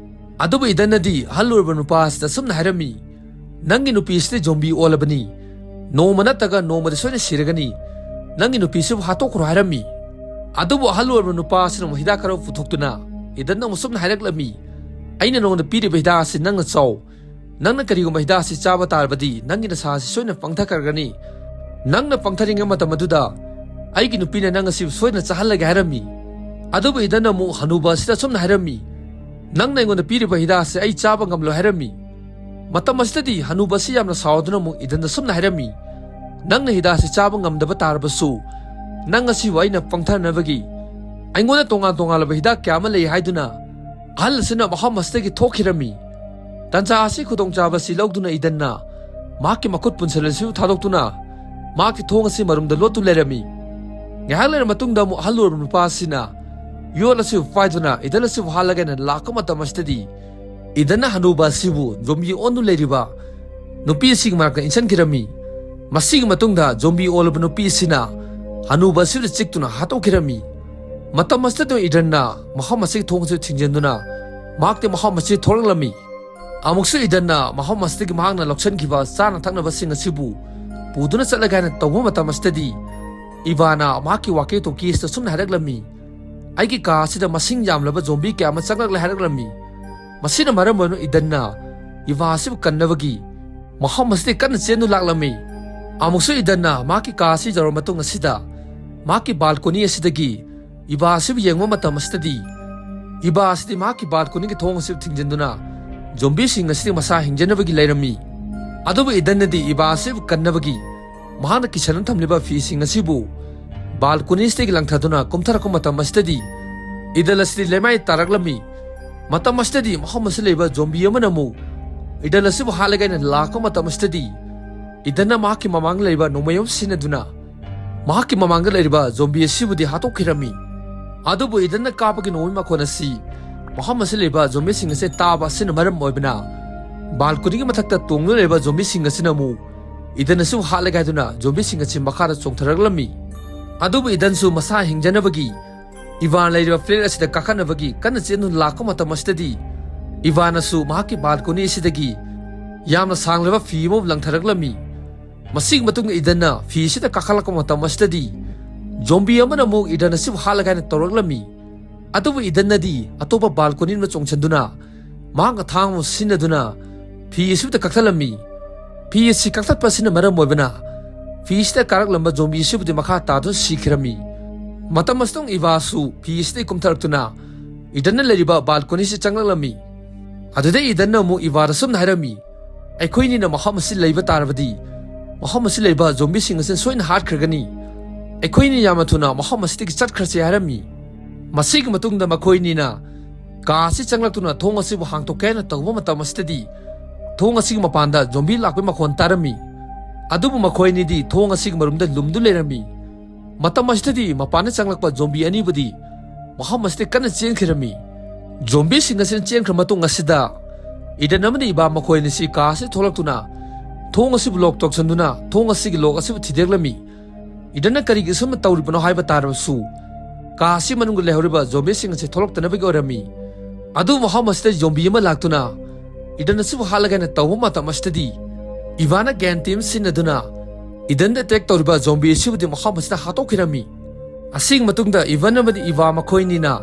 ꯑꯗꯨꯕꯨ ꯏꯗꯟꯅꯗꯤ ꯑꯍꯜ ꯑꯣꯏꯔꯕ ꯅꯨꯄꯥ ꯑꯁꯤꯗ ꯑꯁꯨꯝꯅ ꯍꯥꯏꯔꯝꯃꯤ, "ꯅꯪꯒꯤ ꯅꯨꯄꯤ ꯑꯁꯤꯗꯤ ꯖꯣꯝꯕꯤ ꯑꯣꯜꯂꯕꯅꯤ, ꯅꯣꯡꯃ ꯅꯠꯇ꯭ꯔꯒ ꯅꯣꯡꯃꯗꯤ ꯁꯣꯏꯅ ꯁꯤꯔꯒꯅꯤ, ꯅꯪꯒꯤ ꯅꯨꯄꯤꯁꯤꯕꯨ ꯍꯥꯠꯇꯣꯛꯈ꯭ꯔꯣ" ꯍꯥꯏꯔꯝꯃꯤ꯫ ꯑꯗꯨꯕꯨ ꯑꯍꯜ ꯑꯣꯏꯔꯕ ꯅꯨꯄꯥ ꯑꯁꯤꯅ ꯑꯃꯨꯛ ꯍꯤꯗꯥꯛ ꯈꯔ ꯄꯨꯊꯣꯛꯇꯨꯅ ꯏꯗꯟꯅ ꯑꯃꯨꯛ ꯁꯨꯝꯅ ꯍꯥꯏꯔꯛꯂꯝꯃꯤ, "ꯑꯩꯅ ꯅꯉꯣꯟꯗ ꯄꯤꯔꯤꯕ ꯍꯤꯗꯥꯛ ꯑꯁꯤ ꯅꯪꯅ ꯆꯥꯎ, ꯅꯪꯅ ꯀꯔꯤꯒꯨꯝꯕ ꯍꯤꯗꯥꯛ ꯑꯁꯤ ꯆꯥꯕ ꯇꯥꯔꯕꯗꯤ ꯅꯪꯒꯤ ꯅꯁꯥ ꯑꯁꯤ ꯁꯣꯏꯅ ꯄꯪꯊꯈ꯭ꯔꯒꯅꯤ, ꯅꯪꯅ ꯄꯪꯊꯔꯤꯉꯩ ꯃꯇꯝ ꯑꯗꯨꯗ ꯑꯩꯒꯤ ꯅꯨꯄꯤꯅ ꯅꯪ ꯑꯁꯤ ꯁꯣꯏꯗꯅ ꯆꯥꯍꯜꯂꯒꯦ" ꯍꯥꯏꯔꯝꯃꯤ꯫ ꯑꯗꯨꯕꯨ ꯏꯗꯟꯅ ꯑꯃꯨꯛ ꯍꯅꯨꯕ ꯑꯁꯤꯗ ꯑꯁꯨꯝꯅ ꯍꯥꯏꯔꯝꯃꯤ, "ꯅꯪꯅ ꯑꯩꯉꯣꯟꯗ ꯄꯤꯔꯤꯕ ꯍꯤꯗꯥꯛ ꯑꯁꯤ ꯑꯩ ꯆꯥꯕ ꯉꯝꯂꯣꯏ" ꯍꯥꯏꯔꯝꯃꯤ꯫ ꯃꯇꯝ ꯑꯁꯤꯗꯗꯤ ꯍꯅꯨꯕ ꯑꯁꯤ ꯌꯥꯝꯅ ꯁꯥꯎꯗꯨꯅ ꯑꯃꯨꯛ ꯏꯗꯟꯗ ꯑꯁꯨꯝꯅ ꯍꯥꯏꯔꯝꯃꯤ, "ꯅꯪꯅ ꯍꯤꯗꯥꯛ ꯑꯁꯤ ꯆꯥꯕ ꯉꯝꯗꯕ ꯇꯥꯔꯕꯁꯨ ꯅꯪ ꯑꯁꯤꯕꯨ ꯑꯩꯅ ꯄꯪꯊꯅꯕꯒꯤ ꯑꯩꯉꯣꯟꯗ ꯇꯣꯉꯥꯟ ꯇꯣꯉꯥꯟꯂꯕ ꯍꯤꯗꯥꯛ ꯀꯌꯥ ꯑꯃ ꯂꯩ" ꯍꯥꯏꯗꯨꯅ ꯑꯍꯜ ꯑꯁꯤꯅ ꯃꯐꯝ ꯑꯁꯤꯗꯒꯤ ꯊꯣꯛꯈꯤꯔꯝꯃꯤ꯫ ꯇꯟꯖꯥ ꯑꯁꯤ ꯈꯨꯗꯣꯡꯆꯥꯕ ꯑꯁꯤ ꯂꯧꯗꯨꯅ ꯏꯗꯟꯅ ꯃꯍꯥꯛꯀꯤ ꯃꯈꯨꯠ ꯄꯨꯟꯁꯤꯜ ꯑꯁꯤꯕꯨ ꯊꯥꯗꯣꯛꯇꯨꯅ ꯃꯍꯥꯛꯀꯤ ꯊꯣꯡ ꯑꯁꯤ ꯃꯔꯨꯝꯗ ꯂꯣꯠꯇꯨ ꯂꯩꯔꯝꯃꯤ꯫ ꯉꯥꯏꯍꯥꯛ ꯂꯩꯔ ꯃꯇꯨꯡꯗ ꯑꯃꯨꯛ ꯑꯍꯜ ꯑꯣꯏꯔꯕ ꯅꯨꯄꯥ ꯑꯁꯤꯅ ꯌꯣꯠ ꯑꯁꯤꯕꯨ ꯄꯥꯏꯗꯨꯅ ꯏꯗꯟ ꯑꯁꯤꯕꯨ ꯍꯥꯠꯂꯒꯦꯅ ꯂꯥꯛꯄ ꯃꯇꯝ ꯑꯁꯤꯗꯗꯤ ꯏꯗꯟꯅ ꯍꯅꯨꯕ ꯑꯁꯤꯕꯨ ꯖꯣꯝꯕꯤ ꯑꯣꯟꯗꯨꯅ ꯂꯩꯔꯤꯕ ꯅꯨꯄꯤ ꯑꯁꯤꯒꯤ ꯃꯅꯥꯛꯇ ꯏꯟꯁꯤꯟꯈꯤꯔꯝꯃꯤ꯫ ꯃꯁꯤꯒꯤ ꯃꯇꯨꯡꯗ ꯖꯣꯝꯕꯤ ꯑꯣꯜꯂꯕ ꯅꯨꯄꯤ ꯑꯁꯤꯅ ꯍꯅꯨꯕ ꯑꯁꯤꯕꯨ ꯆꯤꯛꯇꯨꯅ ꯍꯥꯠꯇꯣꯛꯈꯤꯔꯝꯃꯤ꯫ ꯃꯇꯝ ꯑꯁꯤꯗ ꯏꯗꯟꯅ ꯃꯐꯝ ꯑꯁꯤꯒꯤ ꯊꯣꯡ ꯑꯁꯤ ꯊꯤꯡꯖꯤꯟꯗꯨꯅ ꯃꯍꯥꯛꯇꯤ ꯃꯐꯝ ꯑꯁꯤ ꯊꯣꯛꯂꯛꯂꯝꯃꯤ꯫ ꯑꯃꯨꯛꯁꯨ ꯏꯗꯟꯅ ꯃꯐꯝ ꯑꯁꯤꯗꯒꯤ ꯃꯍꯥꯛꯅ ꯂꯧꯁꯤꯟꯈꯤꯕ ꯆꯥꯅ ꯊꯛꯅꯕꯁꯤꯡ ꯑꯁꯤꯕꯨ ꯄꯨꯗꯨꯅ ꯆꯠꯂꯒꯦ ꯍꯥꯏꯅ ꯇꯧꯕ ꯃꯇꯝ ꯑꯁꯤꯗꯗꯤ ꯏꯚꯥꯅ ꯃꯍꯥꯛꯀꯤ ꯋꯥꯀꯤ ꯇꯣꯀꯤ ꯑꯁꯤꯗ ꯁꯨꯝꯅ ꯍꯥꯏꯔꯛꯂꯝꯃꯤ, "ꯑꯩꯒꯤ ꯀꯥ ꯑꯁꯤꯗ ꯃꯁꯤꯡ ꯌꯥꯝꯂꯕ ꯖꯣꯝꯕꯤ ꯀꯌꯥ ꯑꯃ ꯆꯪꯂꯛꯂꯦ" ꯍꯥꯏꯔꯛꯂꯝꯃꯤ꯫ ꯃꯁꯤꯅ ꯃꯔꯝ ꯑꯣꯏꯗꯨꯅ ꯏꯗꯟꯅ ꯏꯚꯥ ꯑꯁꯤꯕꯨ ꯀꯟꯅꯕꯒꯤ ꯃꯐꯝ ꯑꯁꯤꯗꯒꯤ ꯀꯟꯅ ꯆꯦꯟꯗꯨꯅ ꯂꯥꯛꯂꯝꯃꯤ꯫ ꯑꯃꯨꯛꯁꯨ ꯏꯗꯟꯅ ꯃꯍꯥꯛꯀꯤ ꯀꯥ ꯑꯁꯤ ꯌꯧꯔꯕ ꯃꯇꯨꯡ ꯑꯁꯤꯗ ꯃꯍꯥꯛꯀꯤ ꯕꯥꯜꯀꯣꯅꯤ ꯑꯁꯤꯗꯒꯤ ꯏꯕꯥ ꯑꯁꯤꯕꯨ ꯌꯦꯡꯕ ꯃꯇꯝ ꯑꯁꯤꯗꯗꯤ ꯏꯕꯥ ꯑꯁꯤꯗꯤ ꯃꯍꯥꯛꯀꯤ ꯕꯥꯜꯀꯣꯅꯤꯒꯤ ꯊꯣꯡ ꯑꯁꯤꯕꯨ ꯊꯤꯡꯖꯤꯟꯗꯨꯅ ꯖꯣꯝꯕꯤꯁꯤꯡ ꯑꯁꯤꯗꯒꯤ ꯃꯁꯥ ꯍꯤꯡꯖꯅꯕꯒꯤ ꯂꯩꯔꯝꯃꯤ꯫ ꯑꯗꯨꯕꯨ ꯏꯗꯟꯅꯗꯤ ꯏꯕꯥ ꯑꯁꯤꯕꯨ ꯀꯟꯅꯕꯒꯤ ꯃꯍꯥꯛꯅ ꯀꯤꯁꯟꯅ ꯊꯝꯂꯤꯕ ꯐꯤꯁꯤꯡ ꯑꯁꯤꯕꯨ ꯕꯥꯜꯀꯣꯅꯤꯁꯤꯗꯒꯤ ꯂꯪꯊꯗꯨꯅ ꯀꯨꯝꯊꯔꯛꯄ ꯃꯇꯝ ꯑꯁꯤꯗꯗꯤ ꯏꯗꯟ ꯑꯁꯤꯗꯤ ꯂꯩꯃꯥꯏ ꯇꯥꯔꯛꯂꯝꯃꯤ꯫ ꯃꯇꯝ ꯑꯁꯤꯗꯗꯤ ꯃꯐꯝ ꯑꯁꯤꯗ ꯂꯩꯕ ꯖꯣꯝꯕꯤ ꯑꯃꯅ ꯑꯃꯨꯛ ꯏꯗꯟ ꯑꯁꯤꯕꯨ ꯍꯥꯠꯂꯒꯦ ꯍꯥꯏꯅ ꯂꯥꯛꯄ ꯃꯇꯝ ꯑꯁꯤꯗꯗꯤ ꯏꯗꯟꯅ ꯃꯍꯥꯛꯀꯤ ꯃꯃꯥꯡꯗ ꯂꯩꯔꯤꯕ ꯅꯣꯡꯃꯩ ꯑꯃ ꯁꯤꯖꯤꯟꯅꯗꯨꯅ ꯃꯍꯥꯛꯀꯤ ꯃꯃꯥꯡꯗ ꯂꯩꯔꯤꯕ ꯖꯣꯝꯕꯤ ꯑꯁꯤꯕꯨꯗꯤ ꯍꯥꯠꯇꯣꯛꯈꯤꯔꯝꯃꯤ꯫ ꯑꯗꯨꯕꯨ ꯏꯗꯟꯅ ꯀꯥꯞꯄꯒꯤ ꯅꯣꯡꯃꯩ ꯃꯈꯣꯟ ꯑꯁꯤ ꯃꯐꯝ ꯑꯁꯤꯗ ꯂꯩꯕ ꯖꯣꯝꯕꯤꯁꯤꯡ ꯑꯁꯤ ꯇꯥꯕ ꯑꯁꯤꯅ ꯃꯔꯝ ꯑꯣꯏꯕꯅ ꯕꯥꯜꯀꯣꯅꯤꯒꯤ ꯃꯊꯛꯇ ꯇꯣꯡꯗꯨꯅ ꯂꯩꯔꯤꯕ ꯖꯣꯝꯕꯤꯁꯤꯡ ꯑꯁꯤꯅ ꯑꯃꯨꯛ ꯏꯗꯟ ꯑꯁꯤꯕꯨ ꯍꯥꯠꯂꯒꯦ ꯍꯥꯏꯗꯨꯅ ꯖꯣꯝꯕꯤꯁꯤꯡ ꯑꯁꯤ ꯃꯈꯥꯗ ꯆꯣꯡꯊꯔꯛꯂꯝꯃꯤ꯫ ꯑꯗꯨꯕꯨ ꯏꯗꯟꯁꯨ ꯃꯁꯥ ꯍꯤꯡꯖꯅꯕꯒꯤ ꯏꯚꯥꯟ ꯂꯩꯔꯤꯕ ꯐ꯭ꯂꯦꯠ ꯑꯁꯤꯗ ꯀꯥꯈꯠꯅꯕꯒꯤ ꯀꯟꯅ ꯆꯦꯟꯗꯨꯅ ꯂꯥꯛꯄ ꯃꯇꯝ ꯑꯁꯤꯗꯗꯤ ꯏꯚꯥꯅꯁꯨ ꯃꯍꯥꯛꯀꯤ ꯕꯥꯜꯀꯣꯅꯤ ꯑꯁꯤꯗꯒꯤ ꯌꯥꯝꯅ ꯁꯥꯡꯂꯕ ꯐꯤ ꯑꯃ ꯂꯪꯊꯔꯛꯂꯝꯃꯤ꯫ ꯃꯁꯤꯒꯤ ꯃꯇꯨꯡꯗ ꯏꯗꯟꯅ ꯐꯤ ꯑꯁꯤꯗ ꯀꯥꯈꯠꯂꯛꯄ ꯃꯇꯝ ꯑꯁꯤꯗꯗꯤ ꯖꯣꯝꯕꯤ ꯑꯃꯅ ꯑꯃꯨꯛ ꯏꯗꯟ ꯑꯁꯤꯕꯨ ꯍꯥꯠꯂꯒꯦ ꯍꯥꯏꯅ ꯇꯧꯔꯛꯂꯝꯃꯤ꯫ ꯑꯗꯨꯕꯨ ꯏꯗꯟꯅꯗꯤ ꯑꯇꯣꯞꯄ ꯕꯥꯜꯀꯣꯅꯤ ꯑꯃ ꯆꯣꯡꯁꯤꯟꯗꯨꯅ ꯃꯍꯥꯛꯅ ꯊꯥꯡ ꯑꯃ ꯁꯤꯖꯤꯟꯅꯗꯨꯅ ꯐꯤ ꯑꯁꯤꯕꯨꯗ ꯀꯛꯊꯠꯂꯝꯃꯤ꯫ ꯐꯤ ꯑꯁꯤ ꯀꯛꯊꯠꯄ ꯑꯁꯤꯅ ꯃꯔꯝ ꯑꯣꯏꯕꯅ ꯐꯤ ꯑꯁꯤꯗ ꯀꯥꯔꯛꯂꯝꯕ ꯖꯣꯝꯕꯤ ꯑꯁꯤꯕꯨꯗꯤ ꯃꯈꯥ ꯇꯥꯗꯨꯅ ꯁꯤꯈꯤꯔꯝꯃꯤ꯫ ꯃꯇꯝ ꯑꯁꯤꯗ ꯏꯚꯥꯁꯨ ꯐꯤ ꯑꯁꯤꯗꯒꯤ ꯀꯨꯝꯊꯔꯛꯇꯨꯅ ꯏꯗꯟꯅ ꯂꯩꯔꯤꯕ ꯕꯥꯜꯀꯣꯅꯤ ꯑꯁꯤ ꯆꯪꯂꯛꯂꯝꯃꯤ꯫ ꯑꯗꯨꯗ ꯏꯗꯟꯅ ꯑꯃꯨꯛ ꯏꯚꯥꯗ ꯁꯨꯝꯅ ꯍꯥꯏꯔꯝꯃꯤ, "ꯑꯩꯈꯣꯏꯅꯤꯅ ꯃꯐꯝ ꯑꯁꯤ ꯂꯩꯕ ꯇꯥꯔꯕꯗꯤ ꯃꯐꯝ ꯑꯁꯤ ꯂꯩꯕ ꯖꯣꯝꯕꯤꯁꯤꯡ ꯑꯁꯤꯅ ꯁꯣꯏꯅ ꯍꯥꯠꯈ꯭ꯔꯒꯅꯤ꯫ ꯑꯩꯈꯣꯏꯅꯤ ꯌꯥꯝꯅ ꯊꯨꯅ ꯃꯐꯝ ꯑꯁꯤꯗꯒꯤ ꯆꯠꯈ꯭ꯔꯁꯤ" ꯍꯥꯏꯔꯝꯃꯤ꯫ ꯃꯁꯤꯒꯤ ꯃꯇꯨꯡꯗ ꯃꯈꯣꯏꯅꯤꯅ ꯀꯥ ꯑꯁꯤ ꯆꯪꯂꯛꯇꯨꯅ ꯊꯣꯡ ꯑꯁꯤꯕꯨ ꯍꯥꯡꯗꯣꯛꯀꯦ ꯍꯥꯏꯅ ꯇꯧꯕ ꯃꯇꯝ ꯑꯁꯤꯗꯗꯤ ꯊꯣꯡ ꯑꯁꯤꯒꯤ ꯃꯄꯥꯟꯗ ꯖꯣꯝꯕꯤ ꯂꯥꯛꯄꯒꯤ ꯃꯈꯣꯟ ꯇꯥꯔꯝꯃꯤ꯫ ꯑꯗꯨꯕꯨ ꯃꯈꯣꯏ ꯑꯅꯤꯗꯤ ꯊꯣꯡ ꯑꯁꯤꯒꯤ ꯃꯔꯨꯝꯗ ꯂꯨꯝꯗꯨ ꯂꯩꯔꯝꯃꯤ꯫ ꯃꯇꯝ ꯑꯁꯤꯗꯗꯤ ꯃꯄꯥꯟꯗ ꯆꯪꯂꯛꯄ ꯖꯣꯝꯕꯤ ꯑꯅꯤꯕꯨꯗꯤ ꯃꯐꯝ ꯑꯁꯤꯗ ꯀꯟꯅ ꯆꯦꯟꯈꯤꯔꯝꯃꯤ꯫ ꯖꯣꯝꯕꯤꯁꯤꯡ ꯑꯁꯤꯅ ꯆꯦꯟꯈ꯭ꯔ ꯃꯇꯨꯡ ꯑꯁꯤꯗ ꯏꯗꯟ ꯑꯃꯗꯤ ꯏꯕꯥ ꯃꯈꯣꯏ ꯑꯅꯤꯁꯤ ꯀꯥ ꯑꯁꯤ ꯊꯣꯛꯂꯛꯇꯨꯅ ꯊꯣꯡ ꯑꯁꯤꯕꯨ ꯂꯣꯛ ꯇꯧꯁꯤꯟꯗꯨꯅ ꯊꯣꯡ ꯑꯁꯤꯒꯤ ꯂꯣꯛ ꯑꯁꯤꯕꯨ ꯊꯤꯗꯦꯛꯂꯝꯃꯤ꯫ ꯏꯗꯟꯅ ꯀꯔꯤꯒꯤ ꯑꯁꯨꯝꯅ ꯇꯧꯔꯤꯕꯅꯣ ꯍꯥꯏꯕ ꯇꯥꯔꯕꯁꯨ ꯀꯥ ꯑꯁꯤ ꯃꯅꯨꯡꯗ ꯂꯩꯍꯧꯔꯤꯕ ꯖꯣꯝꯕꯤꯁꯤꯡ ꯑꯁꯤ ꯊꯣꯛꯂꯛꯇꯅꯕꯒꯤ ꯑꯣꯏꯔꯝꯃꯤ꯫ ꯑꯗꯨꯕꯨ ꯃꯐꯝ ꯑꯁꯤꯗ ꯖꯣꯝꯕꯤ ꯑꯃ ꯂꯥꯛꯇꯨꯅ ꯏꯗꯟ ꯑꯁꯤꯕꯨ ꯍꯥꯠꯂꯒꯦ ꯍꯥꯏꯅ ꯇꯧꯕ ꯃꯇꯝ ꯑꯁꯤꯗꯗꯤ ꯏꯚꯥꯅ ꯒ꯭ꯌꯥꯟ ꯇꯦꯝ ꯁꯤꯖꯤꯟꯅꯗꯨꯅ ꯏꯗꯟꯗ ꯑꯦꯇꯦꯛ ꯇꯧꯔꯤꯕ ꯖꯣꯝꯕꯤ ꯑꯁꯤꯕꯨꯗꯤ ꯃꯐꯝ ꯑꯁꯤꯗ ꯍꯥꯠꯇꯣꯛꯈꯤꯔꯝꯃꯤ꯫ ꯑꯁꯤꯒꯤ ꯃꯇꯨꯡꯗ ꯏꯚꯟ ꯑꯃꯗꯤ ꯏꯚꯥ ꯃꯈꯣꯏꯅꯤꯅ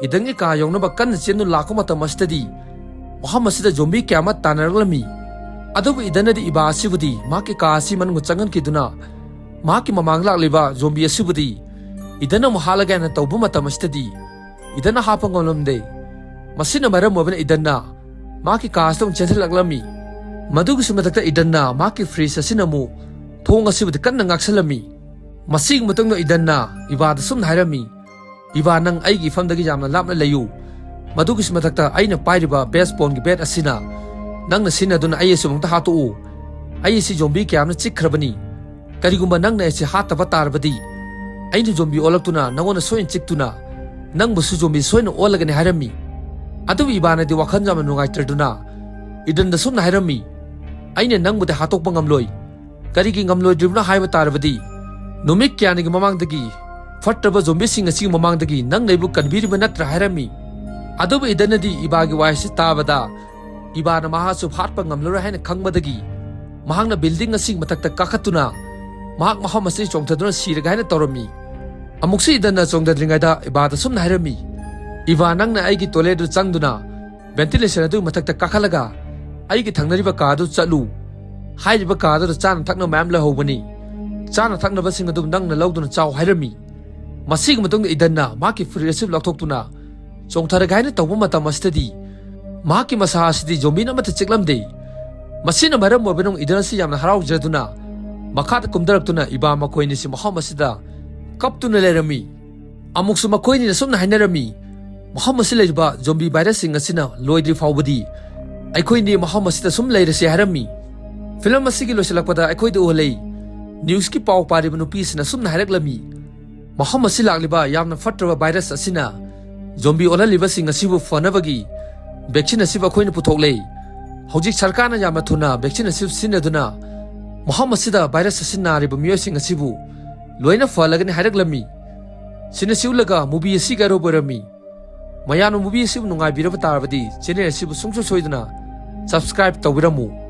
ꯏꯗꯟꯒꯤ ꯀꯥ ꯌꯧꯅꯕ ꯀꯟꯅ ꯆꯦꯟꯗꯨꯅ ꯂꯥꯛꯄ ꯃꯇꯝ ꯑꯁꯤꯗꯗꯤ ꯃꯐꯝ ꯑꯁꯤꯗ ꯖꯣꯝꯕꯤ ꯀꯌꯥ ꯑꯃ ꯇꯥꯟꯅꯔꯛꯂꯝꯃꯤ꯫ ꯑꯗꯨꯕꯨ ꯏꯗꯟꯅꯗꯤ ꯏꯚꯥ ꯑꯁꯤꯕꯨꯗꯤ ꯃꯍꯥꯛꯀꯤ ꯀꯥ ꯑꯁꯤ ꯃꯅꯨꯡꯗ ꯆꯪꯍꯟꯈꯤꯗꯨꯅ ꯃꯍꯥꯛꯀꯤ ꯃꯃꯥꯡ ꯂꯥꯛꯂꯤꯕ ꯖꯣꯝꯕꯤ ꯑꯁꯤꯕꯨꯗꯤ ꯏꯗꯟꯅ ꯑꯃꯨꯛ ꯍꯥꯠꯂꯒꯦ ꯍꯥꯏꯅ ꯇꯧꯕ ꯃꯇꯝ ꯑꯁꯤꯗꯗꯤ ꯏꯗꯟꯅ ꯍꯥꯠꯄ ꯉꯝꯂꯝꯗꯦ꯫ ꯃꯁꯤꯅ ꯃꯔꯝ ꯑꯣꯏꯕꯅ ꯏꯗꯟꯅ ꯃꯍꯥꯛꯀꯤ ꯀꯥ ꯑꯁꯤꯗ ꯑꯃꯨꯛ ꯆꯦꯟꯁꯤꯜꯂꯛꯂꯝꯃꯤ꯫ ꯃꯗꯨꯒꯤꯁꯨ ꯃꯊꯛꯇ ꯏꯗꯟꯅ ꯃꯍꯥꯛꯀꯤ ꯐ꯭ꯔꯤꯖ ꯑꯁꯤꯅ ꯑꯃꯨꯛ ꯊꯣꯡ ꯑꯁꯤꯕꯨꯗꯤ ꯀꯟꯅ ꯉꯥꯛꯁꯜꯂꯝꯃꯤ꯫ ꯃꯁꯤꯒꯤ ꯃꯇꯨꯡꯗ ꯏꯗꯟꯅ ꯏꯚꯥꯗ ꯁꯨꯝꯅ ꯍꯥꯏꯔꯝꯃꯤ, "ꯏꯚꯥ, ꯅꯪ ꯑꯩꯒꯤ ꯏꯐꯝꯗꯒꯤ ꯌꯥꯝꯅ ꯂꯥꯞꯅ ꯂꯩꯌꯨ꯫ ꯃꯗꯨꯒꯤꯁꯨ ꯃꯊꯛꯇ ꯑꯩꯅ ꯄꯥꯏꯔꯤꯕ ꯕꯦꯁꯕꯣꯜꯒꯤ ꯕꯦꯠ ꯑꯁꯤꯅ ꯅꯪꯅ ꯁꯤꯖꯤꯟꯅꯗꯨꯅ ꯑꯩ ꯑꯁꯤ ꯑꯃꯨꯛꯇ ꯍꯥꯠꯇꯣꯛꯎ꯫ ꯑꯩ ꯑꯁꯤ ꯖꯣꯝꯕꯤ ꯀꯌꯥ ꯑꯃꯅ ꯆꯤꯛꯈ꯭ꯔꯕꯅꯤ꯫ ꯀꯔꯤꯒꯨꯝꯕ ꯅꯪꯅ ꯑꯩꯁꯤ ꯍꯥꯠꯇꯕ ꯇꯥꯔꯕꯗꯤ ꯑꯩꯅ ꯖꯣꯝꯕꯤ ꯑꯣꯜꯂꯛꯇꯨꯅ ꯅꯪꯉꯣꯟꯗ ꯁꯣꯏꯅ ꯆꯤꯛꯇꯨꯅ ꯅꯪꯕꯨꯁꯨ ꯖꯣꯝꯕꯤ ꯁꯣꯏꯅ ꯑꯣꯜꯂꯒꯅꯤ" ꯍꯥꯏꯔꯝꯃꯤ꯫ ꯑꯗꯨꯕꯨ ꯏꯚꯥꯅꯗꯤ ꯋꯥꯈꯜ ꯌꯥꯝꯅ ꯅꯨꯡꯉꯥꯏꯇ꯭ꯔꯗꯨꯅ ꯏꯗꯟꯗ ꯁꯨꯝꯅ ꯍꯥꯏꯔꯝꯃꯤ, "ꯑꯩꯅ ꯅꯪꯕꯨꯗꯤ ꯍꯥꯠꯇꯣꯛꯄ ꯉꯝꯂꯣꯏ꯫ ꯀꯔꯤꯒꯤ ꯉꯝꯂꯣꯏꯗ꯭ꯔꯤꯕꯅꯣ ꯍꯥꯏꯕ ꯇꯥꯔꯕꯗꯤ ꯅꯨꯃꯤꯠ ꯀꯌꯥꯅꯤꯒꯤ ꯃꯃꯥꯡꯗꯒꯤ ꯐꯠꯇ꯭ꯔꯕ ꯖꯣꯝꯕꯤꯁꯤꯡ ꯑꯁꯤꯒꯤ ꯃꯃꯥꯡꯗꯒꯤ ꯅꯪꯅ ꯑꯩꯕꯨ ꯀꯟꯕꯤꯔꯤꯕ ꯅꯠꯇ꯭ꯔꯥ?" ꯍꯥꯏꯔꯝꯃꯤ꯫ ꯑꯗꯨꯕꯨ ꯏꯗꯟꯅꯗꯤ ꯏꯕꯥꯒꯤ ꯋꯥꯍꯩꯁꯤ ꯇꯥꯕꯗ ꯏꯕꯥꯅ ꯃꯍꯥꯛꯁꯨ ꯍꯥꯠꯄ ꯉꯝꯂꯔꯣꯏ ꯍꯥꯏꯅ ꯈꯪꯕꯗꯒꯤ ꯃꯍꯥꯛꯅ building ꯑꯁꯤꯒꯤ ꯃꯊꯛꯇ ꯀꯥꯈꯠꯇꯨꯅ ꯃꯍꯥꯛ ꯃꯐꯝ ꯑꯁꯤ ꯆꯣꯡꯊꯗꯨꯅ ꯁꯤꯔꯒꯦ ꯍꯥꯏꯅ ꯇꯧꯔꯝꯃꯤ꯫ ꯑꯃꯨꯛꯁꯨ ꯏꯗꯟꯅ ꯆꯣꯡꯊꯗ꯭ꯔꯤꯉꯩꯗ ꯏꯕꯥꯗ ꯁꯨꯝꯅ ꯍꯥꯏꯔꯝꯃꯤ, "ꯏꯕꯥ, ꯅꯪꯅ ꯑꯩꯒꯤ toilet ꯑꯗꯨ ꯆꯪꯗꯨꯅ ventilation ꯑꯗꯨꯒꯤ ꯃꯊꯛꯇ ꯀꯥꯈꯠꯂꯒ ꯑꯩꯒꯤ ꯊꯪꯅꯔꯤꯕ ꯀꯥ ꯑꯗꯨ ꯆꯠꯂꯨ꯫ ꯍꯥꯏꯔꯤꯕ ꯀꯥ ꯑꯗꯨꯗ ꯆꯥꯅ ꯊꯛꯅꯕ ꯃꯌꯥꯝ ꯂꯩꯍꯧꯕꯅꯤ꯫ ꯆꯥꯅ ꯊꯛꯅꯕꯁꯤꯡ ꯑꯗꯨ ꯅꯪꯅ ꯂꯧꯗꯨꯅ ꯆꯥꯎ" ꯍꯥꯏꯔꯝꯃꯤ꯫ ꯃꯁꯤꯒꯤ ꯃꯇꯨꯡꯗ ꯏꯗꯟꯅ ꯃꯍꯥꯛꯀꯤ ꯐꯨꯔꯤꯠ ꯑꯁꯤ ꯂꯧꯊꯣꯛꯇꯨꯅ ꯆꯣꯡꯊꯔꯒꯦ ꯍꯥꯏꯅ ꯇꯧꯕ ꯃꯇꯝ ꯑꯁꯤꯗꯗꯤ ꯃꯍꯥꯛꯀꯤ ꯃꯁꯥ ꯑꯁꯤꯗꯤ zombieꯅ ꯑꯃꯠꯇ ꯆꯤꯛꯂꯝꯗꯦ꯫ ꯃꯁꯤꯅ ꯃꯔꯝ ꯑꯣꯏꯕꯅ ꯏꯗꯟ ꯑꯁꯤ ꯌꯥꯝꯅ ꯍꯔꯥꯎꯖꯗꯨꯅ ꯃꯈꯥꯗ ꯀꯨꯝꯊꯔꯛꯇꯨꯅ ꯏꯕꯥ ꯃꯈꯣꯏ ꯑꯅꯤꯁꯤ ꯃꯐꯝ ꯑꯁꯤꯗ ꯀꯞꯇꯨꯅ ꯂꯩꯔꯝꯃꯤ꯫ ꯑꯃꯨꯛꯁꯨ ꯃꯈꯣꯏꯅꯤꯅ ꯁꯨꯝꯅ ꯍꯥꯏꯅꯔꯝꯃꯤ, "ꯃꯐꯝ ꯑꯁꯤ ꯂꯩꯔꯤꯕ zombie virusꯁꯤꯡ ꯑꯁꯤꯅ ꯂꯣꯏꯗ꯭ꯔꯤ ꯐꯥꯎꯕꯗꯤ ꯑꯩꯈꯣꯏꯅꯤ ꯃꯐꯝ ꯑꯁꯤꯗ ꯁꯨꯝ ꯂꯩꯔꯁꯤ" ꯍꯥꯏꯔꯝꯃꯤ꯫ Film ꯑꯁꯤꯒꯤ ꯂꯣꯏꯁꯤꯜꯂꯛꯄꯗ ꯑꯩꯈꯣꯏꯗ ꯎꯍꯜꯂꯤ, newsꯀꯤ ꯄꯥꯎ ꯄꯥꯔꯤꯕ ꯅꯨꯄꯤ ꯑꯁꯤꯅ ꯁꯨꯝꯅ ꯍꯥꯏꯔꯛꯂꯝꯃꯤ, "ꯃꯐꯝ ꯑꯁꯤ ꯂꯥꯛꯂꯤꯕ ꯌꯥꯝꯅ ꯐꯠꯇ꯭ꯔꯕ virus ꯑꯁꯤꯅ zombie ꯑꯣꯜꯍꯜꯂꯤꯕꯁꯤꯡ ꯑꯁꯤꯕꯨ ꯐꯅꯕꯒꯤ vaccine ꯑꯁꯤꯕꯨ ꯑꯩꯈꯣꯏꯅ ꯄꯨꯊꯣꯛꯂꯦ꯫ ꯍꯧꯖꯤꯛ ꯁꯔꯀꯥꯔꯅ ꯌꯥꯝꯅ ꯊꯨꯅ vaccine ꯑꯁꯤ ꯁꯤꯖꯤꯟꯅꯗꯨꯅ ꯃꯐꯝ ꯑꯁꯤꯗ virus ꯑꯁꯤ ꯅꯥꯔꯤꯕ ꯃꯤꯑꯣꯏꯁꯤꯡ ꯑꯁꯤꯕꯨ ꯂꯣꯏꯅ ꯐꯍꯜꯂꯒꯅꯤ" ꯍꯥꯏꯔꯛꯂꯝꯃꯤ꯫ ꯁꯤꯅ ꯁꯤ ꯎꯠꯂꯒ movie ꯑꯁꯤꯒꯤ ꯑꯔꯣꯏꯕ ꯑꯣꯏꯔꯝꯃꯤ꯫ ꯃꯌꯥꯝꯅ movie ꯑꯁꯤꯕꯨ ꯅꯨꯡꯉꯥꯏꯕꯤꯔꯕ ꯇꯥꯔꯕꯗꯤ channel ꯑꯁꯤꯕꯨ ꯁꯨꯡꯁꯣꯏ ꯁꯣꯏꯗꯅ subscribe ꯇꯧꯕꯤꯔꯝꯃꯨ꯫